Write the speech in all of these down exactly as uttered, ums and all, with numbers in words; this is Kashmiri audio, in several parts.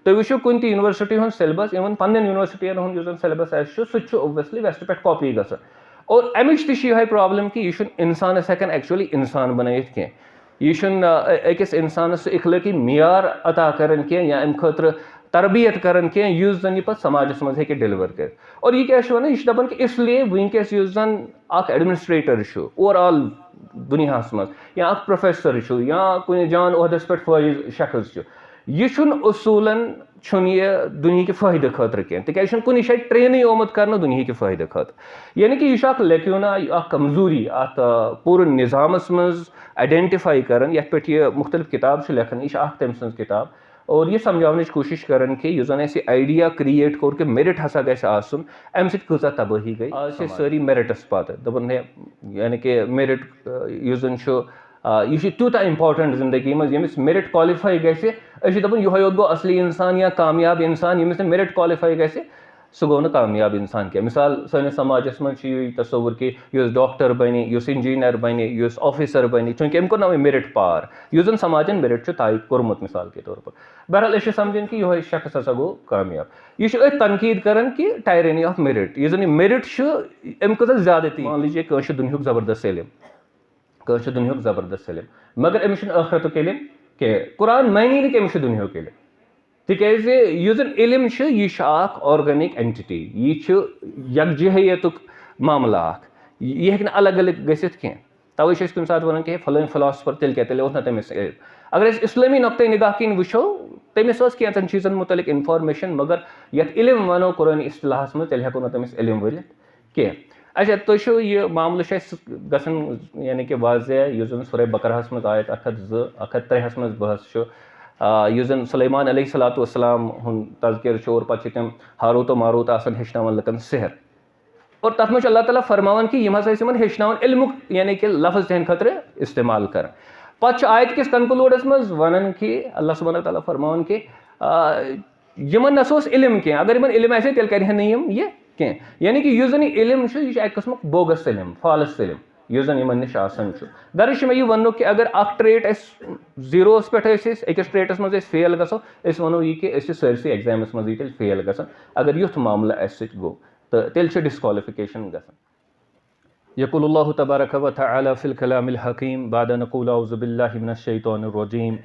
تُہۍ وٕچھِو کُنہِ تہِ یونیورسٹی ہُنٛد سیلبس، اِوٕن پننٮ۪ن یونیورسٹیَن ہُنٛد یُس زَن سیلبس آسہِ چھُ، سُہ تہِ چھُ اوبویسلی ویسٹ پٮ۪ٹھ کاپی گژھان۔ اور اَمِچ تہِ چھِ یِہوٚے پرابلم کہِ یہِ چھُنہٕ اِنسانَس ہٮ۪کان ایکچُؤلی اِنسان بَنٲیِتھ کینٛہہ۔ یہِ چھُنہٕ، آ، أکِس اِنسانَس سُہ اخلٲقی معیار عطا کران کینٛہہ یا اَمہِ خٲطرٕ تربیت کران کینٛہہ، یُس زَن یہِ پَتہٕ سماجَس منٛز ہیٚکہِ ڈیلیور کٔرِتھ۔ اور یہِ کیٛاہ چھُ وَنان؟ یہِ چھُ دَپان کہِ اس لیے وٕنکیٚس یُس زَن اکھ ایڈمنسٹریٹر چھُ اوور آل دُنیاہَس منٛز، یا اکھ پروفیسر چھُ، یا کُنہِ جان عہدس پٮ۪ٹھ فٲیِز شخص چھُ، یہِ چھُنہٕ اصوٗلن، چھُنہٕ یہِ دُنیہٕکہِ فٲیدٕ خٲطرٕ کینٛہہ، تِکیٛازِ یہِ چھُنہٕ کُنہِ جایہِ ٹرینٕے آمُت کرنہٕ دُنیہٕکہِ فٲیدٕ خٲطرٕ۔ یعنی کہِ یہِ چھُ اکھ لیکیونا، اکھ کمزوری اتھ، آ، پوٗرٕ نظامس منٛز آئیڈینٹیفائی کران، یتھ پٮ۪ٹھ یہِ مختلف کتاب چھِ لیکھان، یہِ چھِ اکھ تٔمۍ سٕنٛز کتاب۔ اور یہِ سمجھاونٕچ کوٗشش کران کہِ یُس زن اَسہِ یہِ آئیڈیا کریٹ کوٚر کہِ میرٹ ہسا گژھِ آسُن، امہِ سۭتۍ کۭژاہ تبٲہی گٔے۔ آز چھِ أسۍ سٲری میرٹس پتہٕ دپان ہے، یعنی کہِ میرٹ، آ، یُس زن چھُ، آ، یہِ چھُ تیوٗتاہ امپورٹنٹ زندگی منٛز، ییٚمِس میرٹ کوالیفائی گژھِ، أسۍ چھِ دپان یِہوٚے یوت گوٚو اصلی انسان یا کامیاب انسان، ییٚمِس نہٕ میرٹ کوالیفائی گژھِ، سُہ گوٚو نہٕ کامیاب انسان کینٛہہ۔ مثال، سٲنِس سماجس منٛز چھُ یہِ تصور کہِ یُس ڈاکٹر بنہِ، یُس انجینئر بنہِ، یُس آفیسر بنہِ، چوٗنٛکہِ أمۍ کوٚر نہٕ وۄنۍ میرٹ پار، یُس زن سماجن میرٹ چھُ طے کوٚرمُت مثال کے طور پر۔ بہرحال، أسۍ چھِ سمجھان کہِ یِہوٚے شخص ہسا گوٚو کامیاب۔ یہِ چھُ أتھۍ تنقید کران کہِ ٹائرنی آف میرٹ، یُس زن یہِ میرٹ چھُ، أمۍ کۭژاہ زیادتی۔ مان لیجیے، کٲنٛسہِ چھُ دُنیہُک زبردست علم، کٲنٛسہِ چھُ دُنیہُک زبردست علم، مگر أمِس چھُنہٕ ٲخرتُک علم کینٛہہ۔ قرآن معنی نہٕ کہِ أمِس چھُ دُنیہُک علم، تِکیٛازِ یُس زن علم چھُ، یہِ چھُ اکھ آرگینک اینٹیٹی، یہِ چھُ یکجہیتُک معاملہٕ اکھ، یہِ ہیٚکہِ نہٕ الگ الگ گٔژھِتھ کینٛہہ۔ توے چھِ أسۍ کُنہِ ساتہٕ وَنان کہِ ہے، فلٲنۍ فلاسفر، تیٚلہِ کیٛاہ، تیٚلہِ اوس نہٕ تٔمِس علم۔ اگر أسۍ اسلٲمی نۄقطہٕ نگاہ کِنۍ وٕچھو، تٔمِس ٲس کینٛژن چیٖزن مُتعلق انفارمیشن، مگر یتھ علم ونو قرآنی اصطلاحس منٛز، تیٚلہِ ہٮ۪کو نہٕ تٔمِس علم ؤنِتھ کینٛہہ۔ اچھا، تُہۍ چھِو، یہِ معاملہٕ چھُ اَسہِ گژھان، یعنی کہِ واضح، یُس زَن سورہ بقرہَس منٛز آیت اَکھ ہَتھ زٕ، اَکھ ہَتھ ترٛےٚ ہَس منٛز بحث چھُ، آ، یُس زَن سلیمان علیہ الصلوۃ والسلام ہُنٛد تذکرٕ چھُ، اور پَتہٕ چھِ تِم ہاروت و ماروت آسان ہیٚچھناوان لُکَن سحر۔ اور تَتھ منٛز چھُ اللہ تعالیٰ فرماوان کہِ یِم ہسا ٲسۍ یِمَن ہیٚچھناوان علمُک، یعنی کہِ لفظ تِہنٛدِ خٲطرٕ استعمال کران۔ پَتہٕ چھُ آیت کِس کنکلوڈس منٛز وَنان کہِ اللہ سبحانہ و تعالیٰ فرماوان کہِ، آ، یِمن نہ سا اوس علم کینٛہہ۔ اگر یِمن علم آسہِ ہے، تیٚلہِ کرِہن نہٕ یِم یہِ کینٛہہ۔ یعنی کہِ یُس زن یہِ علم چھُ، یہِ چھُ اکہِ قٕسمُک بوگس علم، فالس علم، یُس زن یِمن نِش آسان چھُ۔ غرض چھُ مےٚ یہِ وننُک کہِ اگر اکھ ٹریٹ اَسہِ زیٖروس پٮ۪ٹھ ٲسۍ أسۍ، أکِس ٹریٹس منٛز أسۍ فیل گژھو، أسۍ ونو یہِ کہِ أسۍ چھِ سٲرسٕے ایگزامس منٛز یہِ تیٚلہِ فیل گژھان، اگر یُتھ معاملہٕ اَسہِ سۭتۍ گوٚو، تہٕ تیٚلہِ چھُ ڈسکوالیفکیشن گژھان۔ يقول الله تبارك وتعالى في الكلام الحكيم بعد أن نقول أعوذ بالله من الشيطان الرجيم.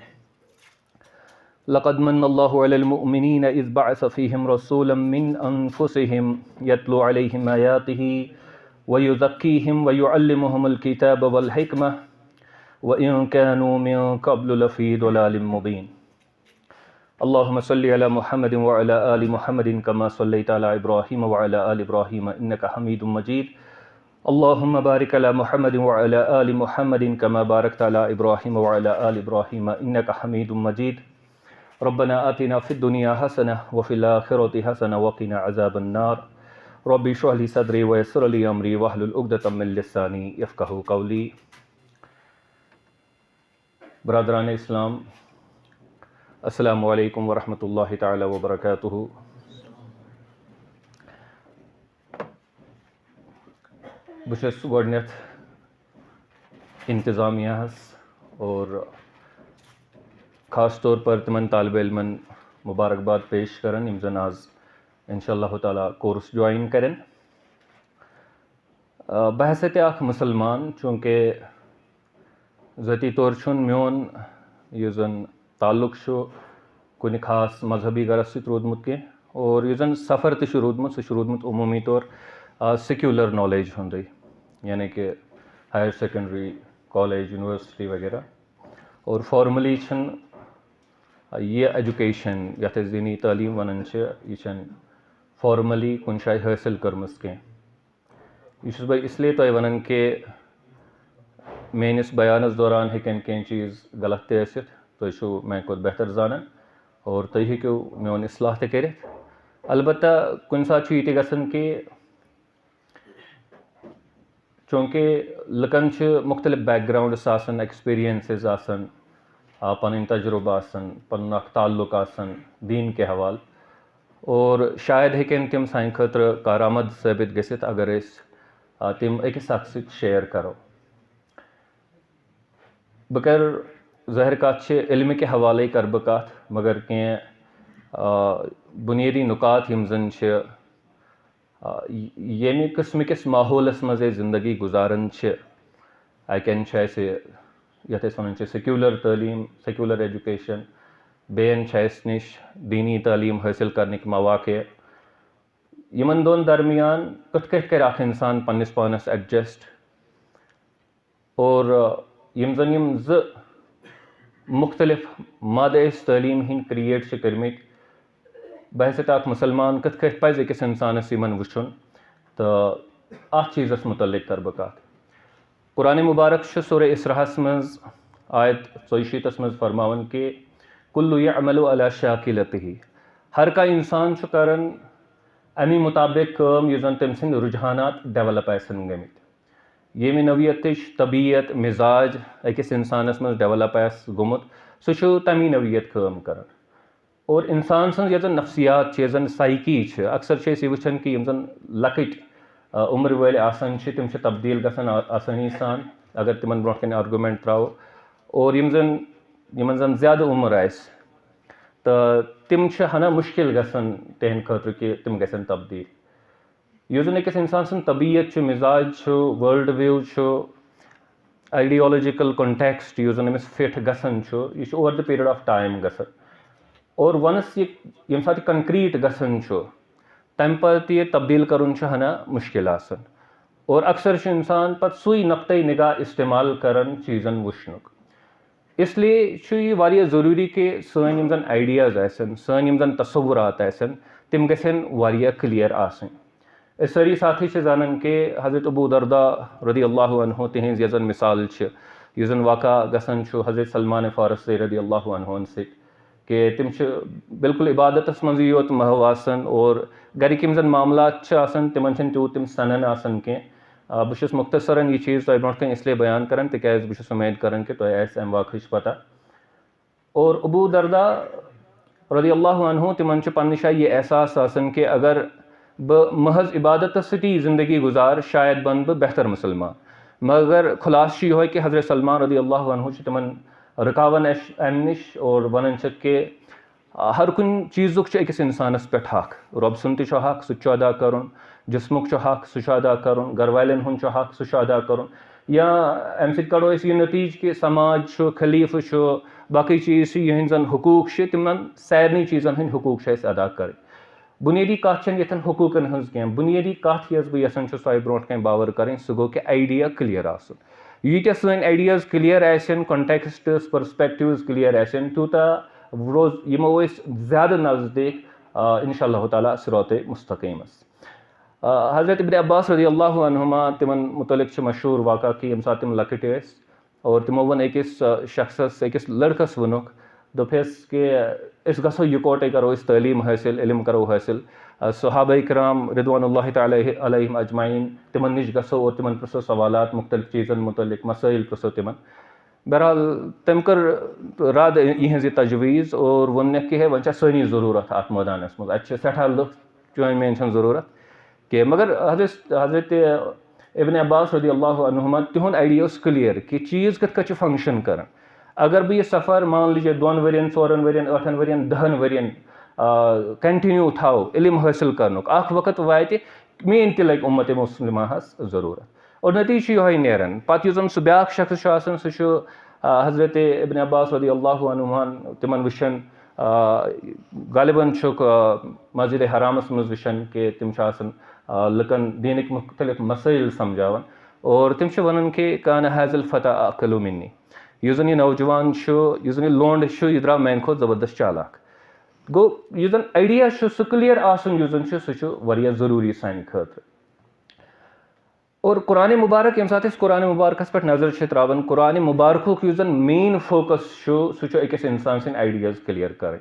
لقد من الله على المؤمنين إذ بعث فيهم رسولا من أنفسهم يتلو عليهم آياته ويزكيهم ويعلمهم الكتاب والحكمة وإن كانوا من قبل لفي ضلال مبين. اللهم صل على محمد وعلى آل محمد كما صليت على إبراهيم وعلى آل إبراهيم إنك حميد مجيد. اللهم بارك على محمد وعلى آل محمد كما باركت على إبراهيم وعلى آل إبراهيم إنك حميد مجيد. ربنا آتنا في الدنيا حسنة وفي الآخرة حسنة وقنا عذاب النار. رب اشرح لي صدري ويسر لي أمري واحلل عقدة من لساني يفقهوا قولي. برادران اسلام، السلام علیکم ورحمۃ اللہ تعالیٰ وبرکاتہ۔ بہٕ چھُس گۄڈٕنٮ۪تھ انتظامیہَس اور خاص طور پر تِمن طالب علمن مبارکباد پیش کران، یِم زن آز انشاء اللہ تعالیٰ کورس جوائن کرن۔ آ، بہٕ ہسا تہِ اکھ مُسلمان، چوٗنٛکہِ ذٲتی طور چھُنہٕ میون یُس زن تعلق چھُ کُنہِ خاص مذہبی گرس سۭتۍ روٗدمُت کینٛہہ، اور یُس زن سفر تہِ چھُ روٗدمُت، سُہ چھُ روٗدمُت عموٗمی طور، آ، سیکولر نالیج ہُنٛدُے، یعنی کہِ ہایر سیکنڈری، کالج، یونیورسٹی وغیرہ۔ اور فارملی چھُنہٕ یہِ ایجوکیشن، یتھ أسۍ دینی تعلیٖم ونان چھِ، یہِ چھَنہٕ فارملی کُنہِ جایہِ حٲصِل کٔرمٕژ کینٛہہ۔ یہِ چھُس بہٕ اس لیے تۄہہِ وَنان کہِ میٲنِس بیانَس دوران ہیٚکن کینٛہہ چیٖز غلط تہِ ٲسِتھ، تُہۍ چھِو میانہِ کھۄتہٕ بہتر زانان اور تُہۍ ہیٚکِو میون اصلاح تہِ کٔرِتھ۔ البتہ کُنہِ ساتہٕ چھُ یہِ تہِ گژھان کہِ چوٗنٛکہِ لُکن چھِ مُختٔلِف بیک گراؤنڈس آسان، ایکسپیرینسز آسان، آ، پنٕنۍ تجربہٕ آسان، پنُن اکھ تعلق آسان دیٖن کہِ حوالہٕ، اور شاید ہیٚکن تِم سانہِ خٲطرٕ کارآمد ثٲبت گٔژھِتھ اگر أسۍ، آ، تِم أکِس اکھ سۭتۍ شیئر کرو۔ بہٕ کرٕ، ظٲہِر کتھ چھِ، علمہٕ کہِ حوالے کرٕ بہٕ کتھ، مگر کینٛہہ آ، بُنیٲدی نُکات یِم زَن چھِ، آ، ییٚمہِ قٕسمہٕ کِس ماحولَس منٛز أسۍ زِندگی گُزاران چھِ، اَکہِ اَندٕ چھِ اَسہِ یَتھ أسۍ وَنان چھِ سیکولر تعلیٖم، سیکولر ایجوکیشن، بیٚیہِ اَندٕ چھِ اَسہِ نِش دیٖنی تعلیٖم حٲصِل کرنٕکۍ مواقع۔ یِمن دۄن درمیان کِتھ کٔنۍ کرِ اکھ انسان پننِس پانس ایڈجسٹ؟ اور، آ، یِم زن یِم زٕ مُختٔلِف مادٕ أسۍ تعلیٖم ہٕنٛدۍ کریٹ چھِ کٔرمٕتۍ، بحیثیت اکھ مُسلمان کِتھ کٔنۍ پزِ أکِس انسانس یِمن وٕچھُن؟ تہٕ اتھ چیٖزس مُتعلق کرٕ بہٕ کتھ۔ قرآن مبارک چھُ سورہ اسراہس منٛز آیت ژۄیہِ شیٖتس منٛز فرماوان کہِ کُلُّ یعملُ علی شاکلتہ، ہر کانٛہہ انسان چھُ کران امی مطابق کٲم یُس زن تٔمۍ سٕنٛدۍ رجحانات ڈیولپ آسن گٔمٕتۍ۔ ییٚمہِ نوعیتٕچ طبیعت، مزاج أکِس انسانس منٛز ڈیولپ آسہِ گوٚمُت، سُہ چھُ تمی نوعیت کٲم کران۔ اور انسان سٕنٛز یۄس زن نفسیات چھِ، یۄس زن سایکی چھِ، اکثر چھِ أسۍ یہِ وٕچھان کہِ یِم زن لۄکٕٹۍ، آ، عمرِ وٲلۍ آسان چھِ، تِم چھِ تبدیٖل گژھان آ-، آسٲنی سان، اگر تِمن برونٛٹھ کنہِ آرگومنٹ ترٛاوو۔ اور یِم زن، یِمن زن زیادٕ عمر آسہِ، تہٕ تِم چھِ ہنا مُشکِل گژھان تِہنٛدِ خٲطرٕ کہِ تِم گژھن تبدیٖل۔ یُس زن أکِس انسان سُنٛد طبیعت چھُ، مزاج چھُ، ورلڈ وِو چھُ، آئیڈیالوجیکل کانٹیکسٹ یُس زن أمِس فٹ گژھان چھُ، یہِ چھُ over the period of time گژھان۔ اور ونس یہِ ییٚمہِ ساتہٕ یہِ کنکریٹ گژھان چھُ، تمہِ پتہٕ یہِ تبدیل کرُن چھُ ہنا مُشکِل آسان۔ اور اکثر چھُ انسان پتہٕ سُے نقطے نگاہ استعمال کران چیٖزن وٕچھنُک۔ اس لیے چھُ یہِ واریاہ ضروٗری کہِ سٲنۍ یِم زن آئیڈیاز آسن، سٲنۍ یِم زن تصورات آسن، تِم گژھن واریاہ کلیئر آسٕنۍ۔ أسۍ سٲری ساتھی چھِ زانان کہِ حضرت ابو درداء رضی اللہ عنہ تِہنٛز یۄس زن مثال چھِ، یُس زن واقعہ گژھان چھُ حضرت سلمان فارسی رضی اللہ عنہ سۭتۍ، کہِ تِم چھِ بالکل عبادتس منٛزٕے یوت محو آسان اور گرِکۍ یِم زن معاملات چھِ آسان، تِمن چھِنہٕ تیوٗت تِم سنان آسان کینٛہہ۔ آ، بہٕ چھُس مختصرن یہِ چیٖز تۄہہِ برونٛٹھ کنہِ اس لیے بیان کران، تِکیازِ بہٕ چھُس امید کران کہِ تۄہہِ آسہِ امہِ واقعٕچ پتہ۔ اور ابو درداء رضی اللہ عنہ، تِمن چھُ پننہِ جایہِ یہِ احساس آسان کہِ اگر بہٕ محض عبادتس سۭتی زندگی گُزارٕ، شاید بنہٕ بہٕ بہتر مُسلمان۔ مگر خلاصہٕ چھُ یِہوے کہِ حضرت سلمان رضی اللہ عنہ چھُ تِمن رُکاوان اَش-، امہِ نِش اور ونان چھِکھ کہِ، آ، ہر کُنہِ چیٖزُک چھُ أکِس انسانس پٮ۪ٹھ حق۔ رۄب سُنٛد تہِ چھُ حق، سُہ تہِ چھُ ادا کرُن، جسمُک چھُ حق، سُہ چھُ ادا کرُن، گرٕ والٮ۪ن ہُنٛد چھُ حق، سُہ چھُ ادا کرُن۔ یا امہِ سۭتۍ کڑو أسۍ یہِ نتیٖجہٕ کہِ سماج چھُ، خلیفہٕ چھُ، باقٕے چیٖز چھِ، یِہنٛدۍ زن حقوٗق چھِ، تِمن سارنٕے چیٖزن ہٕنٛدۍ حقوٗق چھِ اَسہِ ادا کرٕنۍ۔ بُنیٲدی کتھ چھَنہٕ ییٚتھٮ۪ن حقوٗقن ہٕنٛز کینٛہہ۔ بُنیٲدی کتھ یۄس بہٕ یژھان چھُس تۄہہِ برونٛٹھ کنہِ باور کرٕنۍ، سُہ گوٚو کہِ آئیڈیا کلیئر آسُن۔ ییٖتیٛاہ سٲنۍ آئیڈیاز کلیئر آسن، کانٹیکسٹس، پرسپیکٹیوز کلیئر آسن، تیوٗتاہ روز-، یِمو أسۍ زیادٕ نزدیٖک، آ، انشاء اللہ تعالیٰ صراط مستقیمس۔ آ، حضرت ابن عباس رضی اللہ عنہما، تِمن متعلق چھِ مشہوٗر واقعہ کہِ ییٚمہِ ساتہٕ تِم لۄکٕٹۍ ٲسۍ، اور تِمو ووٚن أکِس، آ، شخصس، أکِس لڑکس ووٚنُکھ، دوٚپہس کہِ أسۍ گژھو یِکوٹے، کرو أسۍ تعلیٖم حٲصِل، علم کرو حٲصِل۔ آ، صحابہ کرام رضوان اللہ تعالیٰ علیہم اجمعین، تِمن نِش گژھو اور تِمن پرژھو سوالات مُختلف چیٖزن مُتعلق، مسٲیِل پرژھو تِمن۔ بہرحال، تٔمۍ کٔر رد یِہنٛز یہِ تجویٖز اور ووٚننکھ کہِ ہے، وۄنۍ چھےٚ سٲنی ضروٗرت اتھ مٲدانس منٛز، اتہِ چھِ سٮ۪ٹھاہ لُکھ، چٲنۍ میٲنۍ چھنہٕ ضروٗرت کینٛہہ۔ مگر حضرت، حضرت ابن عباس رضی اللہ عنہما، تِہُنٛد آئیڈیا اوس کلیئر کہِ چیٖز کِتھ کٔنۍ چھُ فنکشن کران۔ اگر بہٕ یہِ سفر، مان لیجیے، دۄن ؤرین، ژورن ؤرین، ٲٹھن ؤرین، دہن ؤرین، آ، کنٹینیو تھاوٕ علم حٲصِل کرنُک، اکھ وقت واتہِ، میٲنۍ تہِ لگہِ اُمت مسلمہ ہس ضروٗرت۔ اور نتیجہٕ چھُ یِہوٚے نیران۔ پتہٕ یُس زن سُہ بیٛاکھ شخص چھُ آسان، سُہ چھُ، آ، حضرت ابن عباس رضی اللہ عنہن تِمن وٕچھان، آ، غالباً چھُکھ، آ، مسجد حرامس منٛز وٕچھان کہِ تِم چھِ آسان، آ، لُکن دیٖنٕکۍ مُختٔلِف مسٲیِل سمجھاوان۔ اور تِم چھِ ونان کہِ کان هذا الفتى أعقل مني، یُس زن یہِ نوجوان چھُ، یُس زن یہِ لونڈٕ چھُ، یہِ درٛاو میانہِ کھۄتہٕ زبردست چالاک۔ گوٚو، یُس زن آئیڈیا چھُ، سُہ کلیئر آسُن یُس زن چھُ، سُہ چھُ واریاہ ضروٗری سانہِ خٲطرٕ۔ اور قرآن مبارک، ییٚمہِ ساتہٕ أسۍ قرآن مبارکس پٮ۪ٹھ نظر چھِ تراوان، قرآن مبارکُک یُس زن مین فوکس چھُ، سُہ چھُ أکِس انسان سٕنٛدۍ آئیڈیاز کلیئر کرٕنۍ۔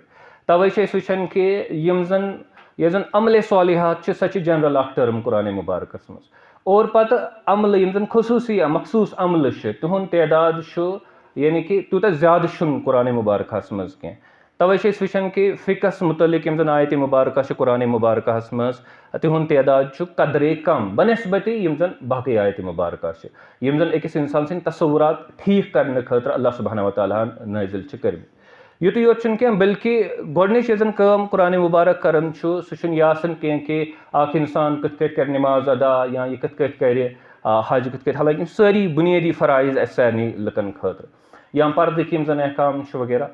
توے چھِ أسۍ وٕچھان کہِ یِم زن، یۄس زن عملِ صالحات چھِ، سۄ چھِ جنرل اکھ ٹرم قرآن مبارکس منٛز۔ اور پتہٕ عملہٕ، یِم زن خصوٗصی یا مخصوٗص عملہٕ چھِ، تِہُنٛد تعداد چھُ، یعنی کہِ تیوٗتاہ زیادٕ چھُنہٕ قرآن مبارکس منٛز کینٛہہ۔ توے چھِ أسۍ وٕچھان کہِ فقہس متعلق یِم زن آیت مبارکہ چھِ قرآن مبارکہس منٛز، تِہُنٛد تعداد چھُ قدرے کم بنسبتِ یِم زن باقٕے آیت مبارکہ چھِ، یِم زن أکِس انسان سٕنٛدۍ تصورات ٹھیٖک کرنہٕ خٲطرٕ اللہ سبحانہ و تعالیٰ ہن نٲزِل چھِ کٔرمٕتۍ۔ یُتُے یوت چھُنہٕ کینٛہہ، بلکہِ گۄڈٕنِچ یۄس زَن کٲم قرآن مبارک کران چھُ، سُہ چھُنہٕ یہِ آسان کینٛہہ کہِ اکھ اِنسان کِتھ کٲٹھۍ کرِ نماز ادا یا یہِ کِتھ کٲٹھۍ کرِ، آ، حج کِتھ کٲٹھۍ، حالانکہِ یِم سٲری بُنیٲدی فرائض اَسہِ سارنٕے لُکن خٲطرٕ، یا پردٕکۍ یِم زَن احکام چھِ وغیرہ،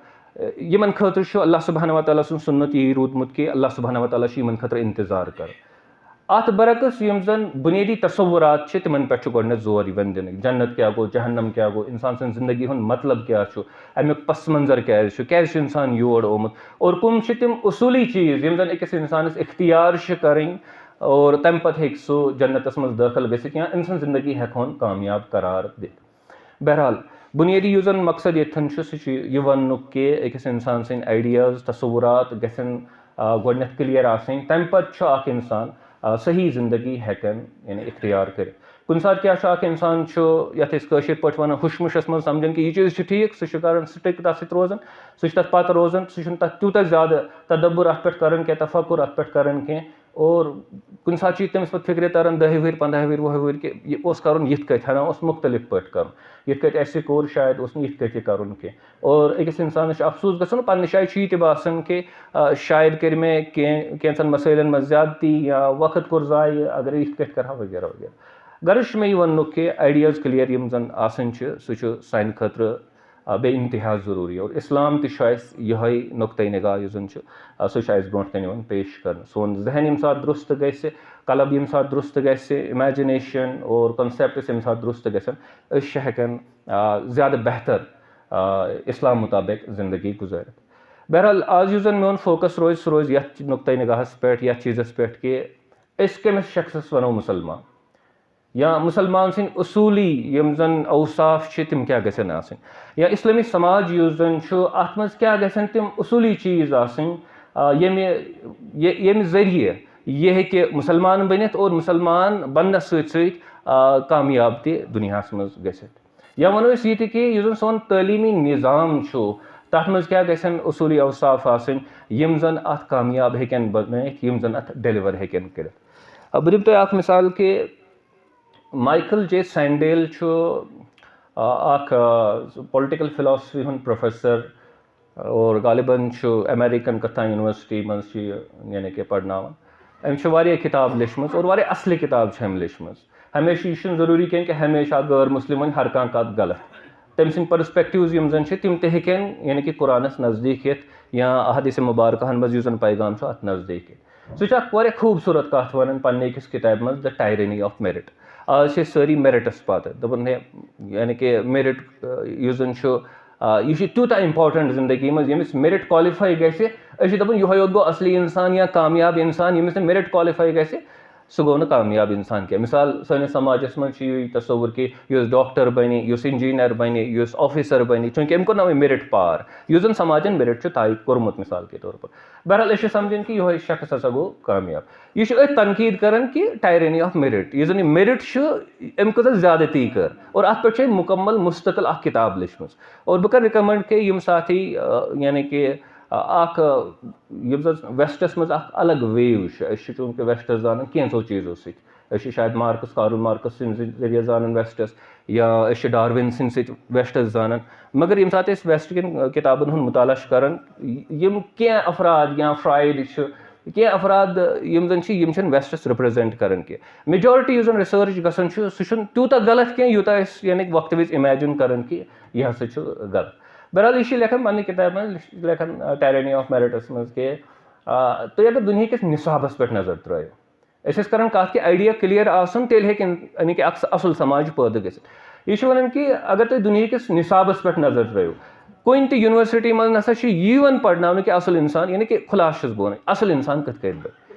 یِمن خٲطرٕ چھُ اللہ سبحانہ و تعالیٰ سُنٛد سُنت یی روٗدمُت کہِ اللہ سبحانہ و تعالیٰ چھُ یِمن خٲطرٕ انتظار کران۔ اتھ برعکس یِم زن بنیٲدی تصورات چھِ، تِمن پٮ۪ٹھ چھُ گۄڈٕنٮ۪تھ زور یِوان دِنہٕ۔ جنت کیٛاہ گوٚو، جہنم کیٛاہ گوٚو، انسان سٕنٛز زندگی ہُنٛد مطلب کیٛاہ چھُ، امیُک پس منظر کیٛازِ چھُ، کیٛازِ چھُ انسان یور آمُت، اور کٕم چھِ تِم اصوٗلی چیٖز یِم زن أکِس انسانس اختیار چھِ کرٕنۍ، اور تمہِ پتہٕ ہیٚکہِ سُہ جنتس منٛز دٲخل گٔژھِتھ یا أمۍ سٕنٛز زندگی ہٮ۪کہٕ ہون کامیاب قرار دِتھ۔ بہرحال، بُنیٲدی یُس زَن مقصد ییٚتھٮ۪ن چھُ، سُہ چھُ یہِ وَننُک کہِ أکِس اِنسان سٕنٛدۍ آئیڈیاز، تصوُرات گژھن، آ، گۄڈٕنٮ۪تھ کلیئر آسٕنۍ۔ تَمہِ پَتہٕ چھُ اَکھ اِنسان، آ، صحیح زِندگی ہٮ۪کان، یعنی، اختیار کٔرِتھ۔ کُنہِ ساتہٕ کیٛاہ چھُ، اَکھ اِنسان چھُ، یَتھ أسۍ کٲشِر پٲٹھۍ وَنان، ہُشمُشَس منٛز سَمجھان کہِ یہِ چیٖز چھُ ٹھیٖک، سُہ چھُ کَران سِٹِک تَتھ سۭتۍ روزان، سُہ چھُ تَتھ پَتہٕ روزان، سُہ چھُنہٕ تَتھ تیوٗتاہ زیادٕ تدبُر اَتھ پٮ۪ٹھ کَران کینٛہہ، تفکر اَتھ پٮ۪ٹھ کَران کینٛہہ۔ اور کُنہِ ساتہٕ چھُ تٔمِس پَتہٕ فِکرِ تَران، دَہہِ وٕہٕرۍ، پنٛداہہِ وٕہٕرۍ، وُہہِ وٕہٕرۍ، کہِ یہِ اوس کَرُن یِتھ کٲٹھۍ، ہنا اوس مُختٔلِف پٲٹھۍ کَرُن، یِتھ کٲٹھۍ اَسہِ کوٚر، شاید اوس نہٕ یِتھ کٲٹھۍ یہِ کَرُن کینٛہہ۔ اور أکِس اِنسانَس چھُ افسوٗس گژھان، پنٛنہِ جایہِ چھُ یہِ تہِ باسان کہِ، آ، شاید کٔرۍ مےٚ کینٛہہ، کینٛژَن مسٲیلَن منٛز زیادتی یا وقت کوٚر ضایع، اگر یِتھ کٲٹھۍ کَرٕ ہا، وغیرہ وغیرہ۔ غرض چھُ مےٚ یہِ وَننُک کہِ آئیڈیاز کلیئر یِم زَن آسان چھِ، سُہ چھُ سانہِ خٲطرٕ آ، بے انتہا ضروٗری۔ اور اسلام تہِ چھُ اَسہِ یِہوٚے نقطہ نگاہ یُس زَن چھُ، آ، سُہ چھُ اَسہِ برونٛٹھ کَنہِ یِوان پیش کرنہٕ۔ سون ذہن ییٚمہِ ساتہٕ درست گژھِ، قلب ییٚمہِ ساتہٕ درست گژھِ، امیجنیشن اور کانسیپٹس ییٚمہِ ساتہٕ درست گژھن، أسۍ چھِ ہٮ۪کان، آ، زیادٕ بہتر، آ، اسلام مطابق زندگی گُزٲرِتھ۔ بہرحال، آز یُس زَن میون فوکس روزِ، سُہ روزِ یَتھ نقطہ نگاہَس پٮ۪ٹھ، یَتھ چیٖزَس پٮ۪ٹھ کہِ أسۍ کٔمِس شخصس وَنو مُسلمان۔ یا مُسلمان سٕنٛدۍ اصوٗلی یِم زَن اوصاف چھِ، تِم کیٛاہ گژھن آسٕنۍ، یا اِسلٲمی سماج یُس زَن چھُ، اَتھ منٛز کیٛاہ گژھن تِم اصوٗلی چیٖز آسٕنۍ، آ، ییٚمہِ، یہِ، ییٚمہِ ذٔریعہٕ یہِ ہیٚکہِ مُسلمان بٔنِتھ اور مُسلمان بَننَس سۭتۍ سۭتۍ، آ، کامیاب تہِ دُنیاہَس منٛز گٔژھِتھ۔ یا وَنو أسۍ یہِ تہِ کہِ یُس زَن سون تعلیٖمی نظام چھُ، تَتھ منٛز کیٛاہ گژھن اصوٗلی اوصاف آسٕنۍ، یِم زَن اَتھ کامیاب ہیٚکن بَنٲیِتھ، یِم زَن اَتھ ڈیلیور ہیٚکن کٔرِتھ۔ آ، بہٕ دِمہٕ تۄہہِ اَکھ مِثال کہِ مائیکل جے سینڈیل چھُ، آ، اکھ، آ، پولیٹیکل فلاسفی ہُنٛد پروفیسر اور غالباً چھُ امریکن کتھا یونیورسٹی منٛز چھُ یہِ، یعنی کہِ، پرناوان۔ أمۍ چھِ واریاہ کِتاب لیچھمٕژ اور واریاہ اصلہِ کِتاب چھِ أمۍ لیچھمٕژ۔ ہمیشہِ یہِ چھُنہٕ ضروٗری کینٛہہ کہِ ہمیشہِ اکھ غٲر مسلم وَنہِ ہر کانٛہہ کتھ غلط۔ تٔمۍ سٕنٛدۍ پرسپیکٹیوز یِم زن چھِ، تِم تہِ ہیٚکن، یعنی کہِ، قرآنس نزدیٖک یِتھ یا احادیث مبارکہن منٛز یُس زن پیغام چھُ، اتھ نزدیٖک یِتھ۔ سُہ چھُ اکھ واریاہ خوٗبصوٗرت کتھ ونان پننہِ أکِس کِتابہِ منٛز، The Tyranny of Merit۔ آز چھِ أسۍ سٲری میرٹس پتہٕ، دپان ہے، یعنی کہِ میرٹ، آ، یُس زن چھُ، آ، یہِ چھُ تیوٗتاہ امپورٹنٹ زندگی منٛز، ییٚمِس میرٹ کوالیفاے گژھِ، أسۍ چھِ دپان یِہوے یوت گوٚو اصلی انسان یا کامیاب انسان، ییٚمِس نہٕ میرٹ کوالیفاے گژھِ، سُہ گوٚو نہٕ کامیاب انسان کینٛہہ۔ مثال، سٲنِس سماجس منٛز چھُ یہِ تصور کہِ یُس ڈاکٹر بنہِ، یُس انجینئر بنہِ، یُس آفیسر بنہِ، چوٗنٛکہِ أمۍ کوٚر نہٕ وۄنۍ میرٹ پار، یُس زن سماجن میرٹ چھُ طے کوٚرمُت، مثال کے طور پر۔ بہرحال، أسۍ چھِ سمجھان کہِ یِہوٚے شخص ہسا گوٚو کامیاب۔ یہِ چھُ أتھۍ تنقیٖد کران کہِ tyranny of merit، یُس زن یہِ میرٹ چھُ، أمۍ کۭژاہ زیادتی کٔر۔ اور اتھ پٮ۪ٹھ چھِ أمۍ مُکمل مستقل اکھ کِتاب لیچھمٕژ۔ اور بہٕ کرٕ ریکمنڈ کہِ یِم ساتھی، آ، یعنی کہِ، آ، اکھ، آ، یِم زن ویسٹس منٛز اکھ الگ ویو چھِ، أسۍ چھِ چوٗنٛکہِ ویسٹس زانان کینٛژھو چیٖزو سۭتۍ۔ أسۍ چھِ شاید مارکس، کارل مارکس سٕنٛدِ ذٔریعہٕ زانان ویسٹس، یا أسۍ چھِ ڈاروِن سٕنٛدِ سۭتۍ ویسٹس زانان۔ مگر ییٚمہِ ساتہٕ أسۍ ویسٹ کٮ۪ن کِتابن ہُنٛد مُطالعہ چھِ کران، یِم کینٛہہ افراد یا فرایڈ چھِ، کینٛہہ افراد یِم زن چھِ، یِم چھِنہٕ ویسٹس ریپرزینٹ کران کینٛہہ۔ میجورٹی یُس زن ریسرچ گژھان چھُ، سُہ چھُنہٕ تیوٗتاہ غلط کینٛہہ، یوٗتاہ أسۍ، یعنی، وقتہٕ وِزِ امیجن کران کہِ یہِ ہسا چھُ غلط۔ بہرحال، یہِ چھِ لیکھان پننہِ کِتابہِ منٛز، یہِ چھِ لیکھان، آ، Tyranny of Merit منٛز کہِ، آ، تُہۍ اگر دُنیہکِس نصابس پٮ۪ٹھ نظر ترٲیِو، أسۍ ٲسۍ کران کتھ کہِ آئیڈیا کلیئر آسُن، تیٚلہِ ہیٚکہِ اِن-، یعنی کہِ اکھ اصل سماج پٲدٕ گٔژھِتھ۔ یہِ چھُ ونان کہِ اگر تُہۍ دُنیہکِس نصابس پٮ۪ٹھ نظر ترٲیِو، کُنہِ تہِ یونیورسٹی منٛز نسا چھُ یِوان پرناونہٕ کہِ اصل انسان، یعنی کہِ خلاصہٕ چھُس بہٕ ونان، اصل انسان کِتھ کٔنۍ بنہِ۔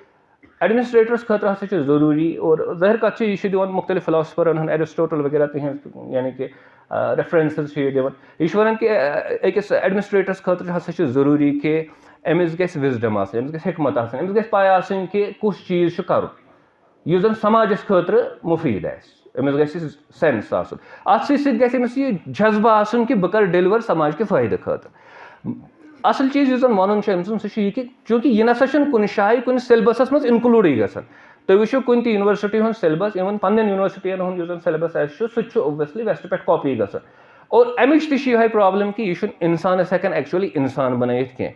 ایڈمنسٹریٹرس خٲطرٕ ہسا چھُ ضروٗری، اور ظٲہر کتھ چھِ، یہِ چھُ دِوان مُختٔلِف فلاسفرن ہُنٛد، ایرسٹوٹل وغیرہ تِہنٛز، یعنی کہِ، آ، ریفرنسز چھُ یہِ دِوان۔ یہِ چھُ ونان کہِ، آ، أکِس ایڈمنسٹریٹرس خٲطرٕ ہسا چھُ ضروٗری کہِ أمِس گژھِ وزڈم آسٕنۍ، أمِس گژھِ حکمت آسٕنۍ، أمِس گژھِ پاے آسٕنۍ کہِ کُس چیٖز چھُ کرُن، یُس زن سماجس خٲطرٕ مفید آسہِ۔ أمِس گژھِ سینس آسُن۔ اتھ سۭتۍ سۭتۍ گژھِ أمِس یہِ جذبہٕ آسُن کہِ بہٕ کرٕ ڈیلیور سماج کہِ فٲیدٕ خٲطرٕ۔ اصل چیٖز یُس زن ونُن چھُ أمۍ سُنٛد، سُہ چھُ یہِ کہِ چوٗنٛکہِ یہِ نسا چھُنہٕ کُنہِ جایہِ، کُنہِ سیلبسس منٛز انکلوڈٕے گژھان۔ تُہۍ وٕچھِو کُنہِ تہِ یونیورسٹی ہُنٛد سیلبس، even پننٮ۪ن یونیورسٹین ہُنٛد یُس زن سیلبس آسہِ چھُ، سُہ تہِ چھُ اوبویسلی ویسٹ پٮ۪ٹھ کاپی گژھان۔ اور امِچ تہِ چھِ یِہے پرابلم کہِ یہِ چھُنہٕ انسانس ہٮ۪کان ایکچولی انسان بنٲیِتھ کینٛہہ۔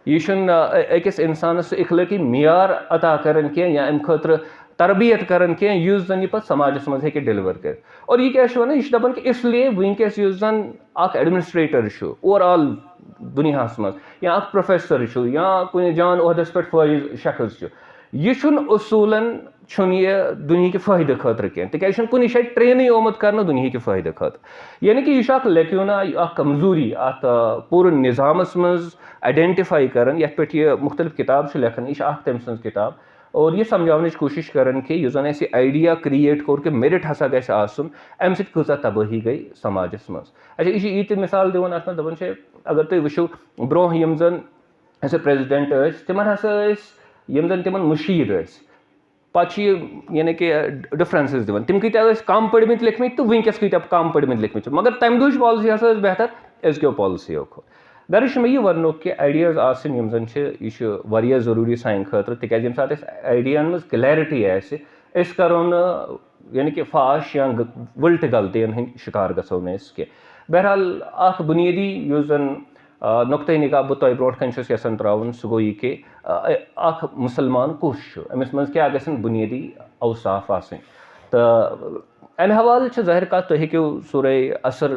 یہِ چھُنہٕ، آ، أ-، أکِس انسانس سُہ اخلٲقی معیار عطا کران کینٛہہ یا امہِ خٲطرٕ تربیت کران کینٛہہ، یُس زن یہِ پتہٕ سماجس منٛز ہیٚکہِ ڈیلیور کٔرِتھ۔ اور یہِ کیٛاہ چھُ ونان؟ یہِ چھُ دپان کہِ اس لیے وٕنکیٚس یُس زن اکھ ایڈمنسٹریٹر چھُ اوور آل دُنیاہس منٛز، یا اکھ پروفیسر چھُ، یا کُنہِ جان عہدس پٮ۪ٹھ فٲیز شخص چھُ، یہِ چھُنہٕ اصوٗلن چھُنہٕ یہِ دُنہِکہِ فٲیدٕ خٲطرٕ کینٛہہ، تِکیٛازِ یہِ چھُنہٕ کُنہِ جایہِ ٹرینٕے آمُت کرنہٕ دُنہِکہِ فٲیدٕ خٲطرٕ۔ یعنی کہِ یہِ چھُ اکھ لیکیونا، اکھ کمزوری اتھ، آ، پوٗرٕ نظامس منٛز آئیڈینٹیفائی کران، یتھ پٮ۪ٹھ یہِ مختلف کتاب چھُ لیکھان، یہِ چھِ اکھ تٔمۍ سٕنٛز کتاب۔ اور یہِ سمجھاونٕچ کوٗشش کران کہِ یُس زن اَسہِ آئیڈیا کریٹ کوٚر کہِ میرٹ ہسا گژھِ آسُن، امہِ سۭتۍ کۭژاہ تبٲہی گٔے سماجس منٛز۔ اچھا، یہِ چھِ یہِ تہِ مثال دِوان اتھ منٛز، دپان چھِ، اگر تُہۍ وٕچھِو، برونٛہہ یِم زن اَسہِ پریزیڈنٹ ٲسۍ، تِمن ہسا ٲسۍ، یِم زن تِمن مُشیر ٲسۍ، پتہٕ چھِ یہِ، یعنی کہِ، ڈفرنسز دِوان، تِم کۭتیٛاہ ٲسۍ کم پٔرمٕتۍ لیکھمٕتۍ تہٕ وٕنکیٚس کۭتیٛاہ کم پٔرمٕتۍ لیکھمٕتۍ چھِ۔ مگر تمہِ دُہٕچ پالیسی ہسا ٲس بہتر أزکیو پالیسیو کھۄتہٕ۔ غرض چھُ مےٚ یہِ وننُک کہِ آئیڈیاز آسٕنۍ یِم زن چھِ، یہِ چھُ واریاہ ضروٗری سانہِ خٲطرٕ، تِکیٛازِ ییٚمہِ ساتہٕ اَسہِ آئیڈیاہن منٛز کلیرٹی آسہِ، أسۍ کرو نہٕ، یعنی کہِ، فاش یا گ-، وٕلٹہٕ غلطین ہٕنٛدۍ شکار گژھو نہٕ أسۍ کینٛہہ۔ بہرحال، اکھ بُنیٲدی یُس زن، آ، نقطہٕ نگاہ بہٕ تۄہہِ برونٛٹھ کنہِ چھُس یژھان ترٛاوُن، سُہ گوٚو یہِ کہِ، آ، اکھ مُسلمان کُس چھُ، أمِس منٛز کیٛاہ گژھن بُنیٲدی اوصاف آسٕنۍ۔ تہٕ امہِ حوالہٕ چھِ ظٲہِر کتھ، تُہۍ ہیٚکِو سورہ عصر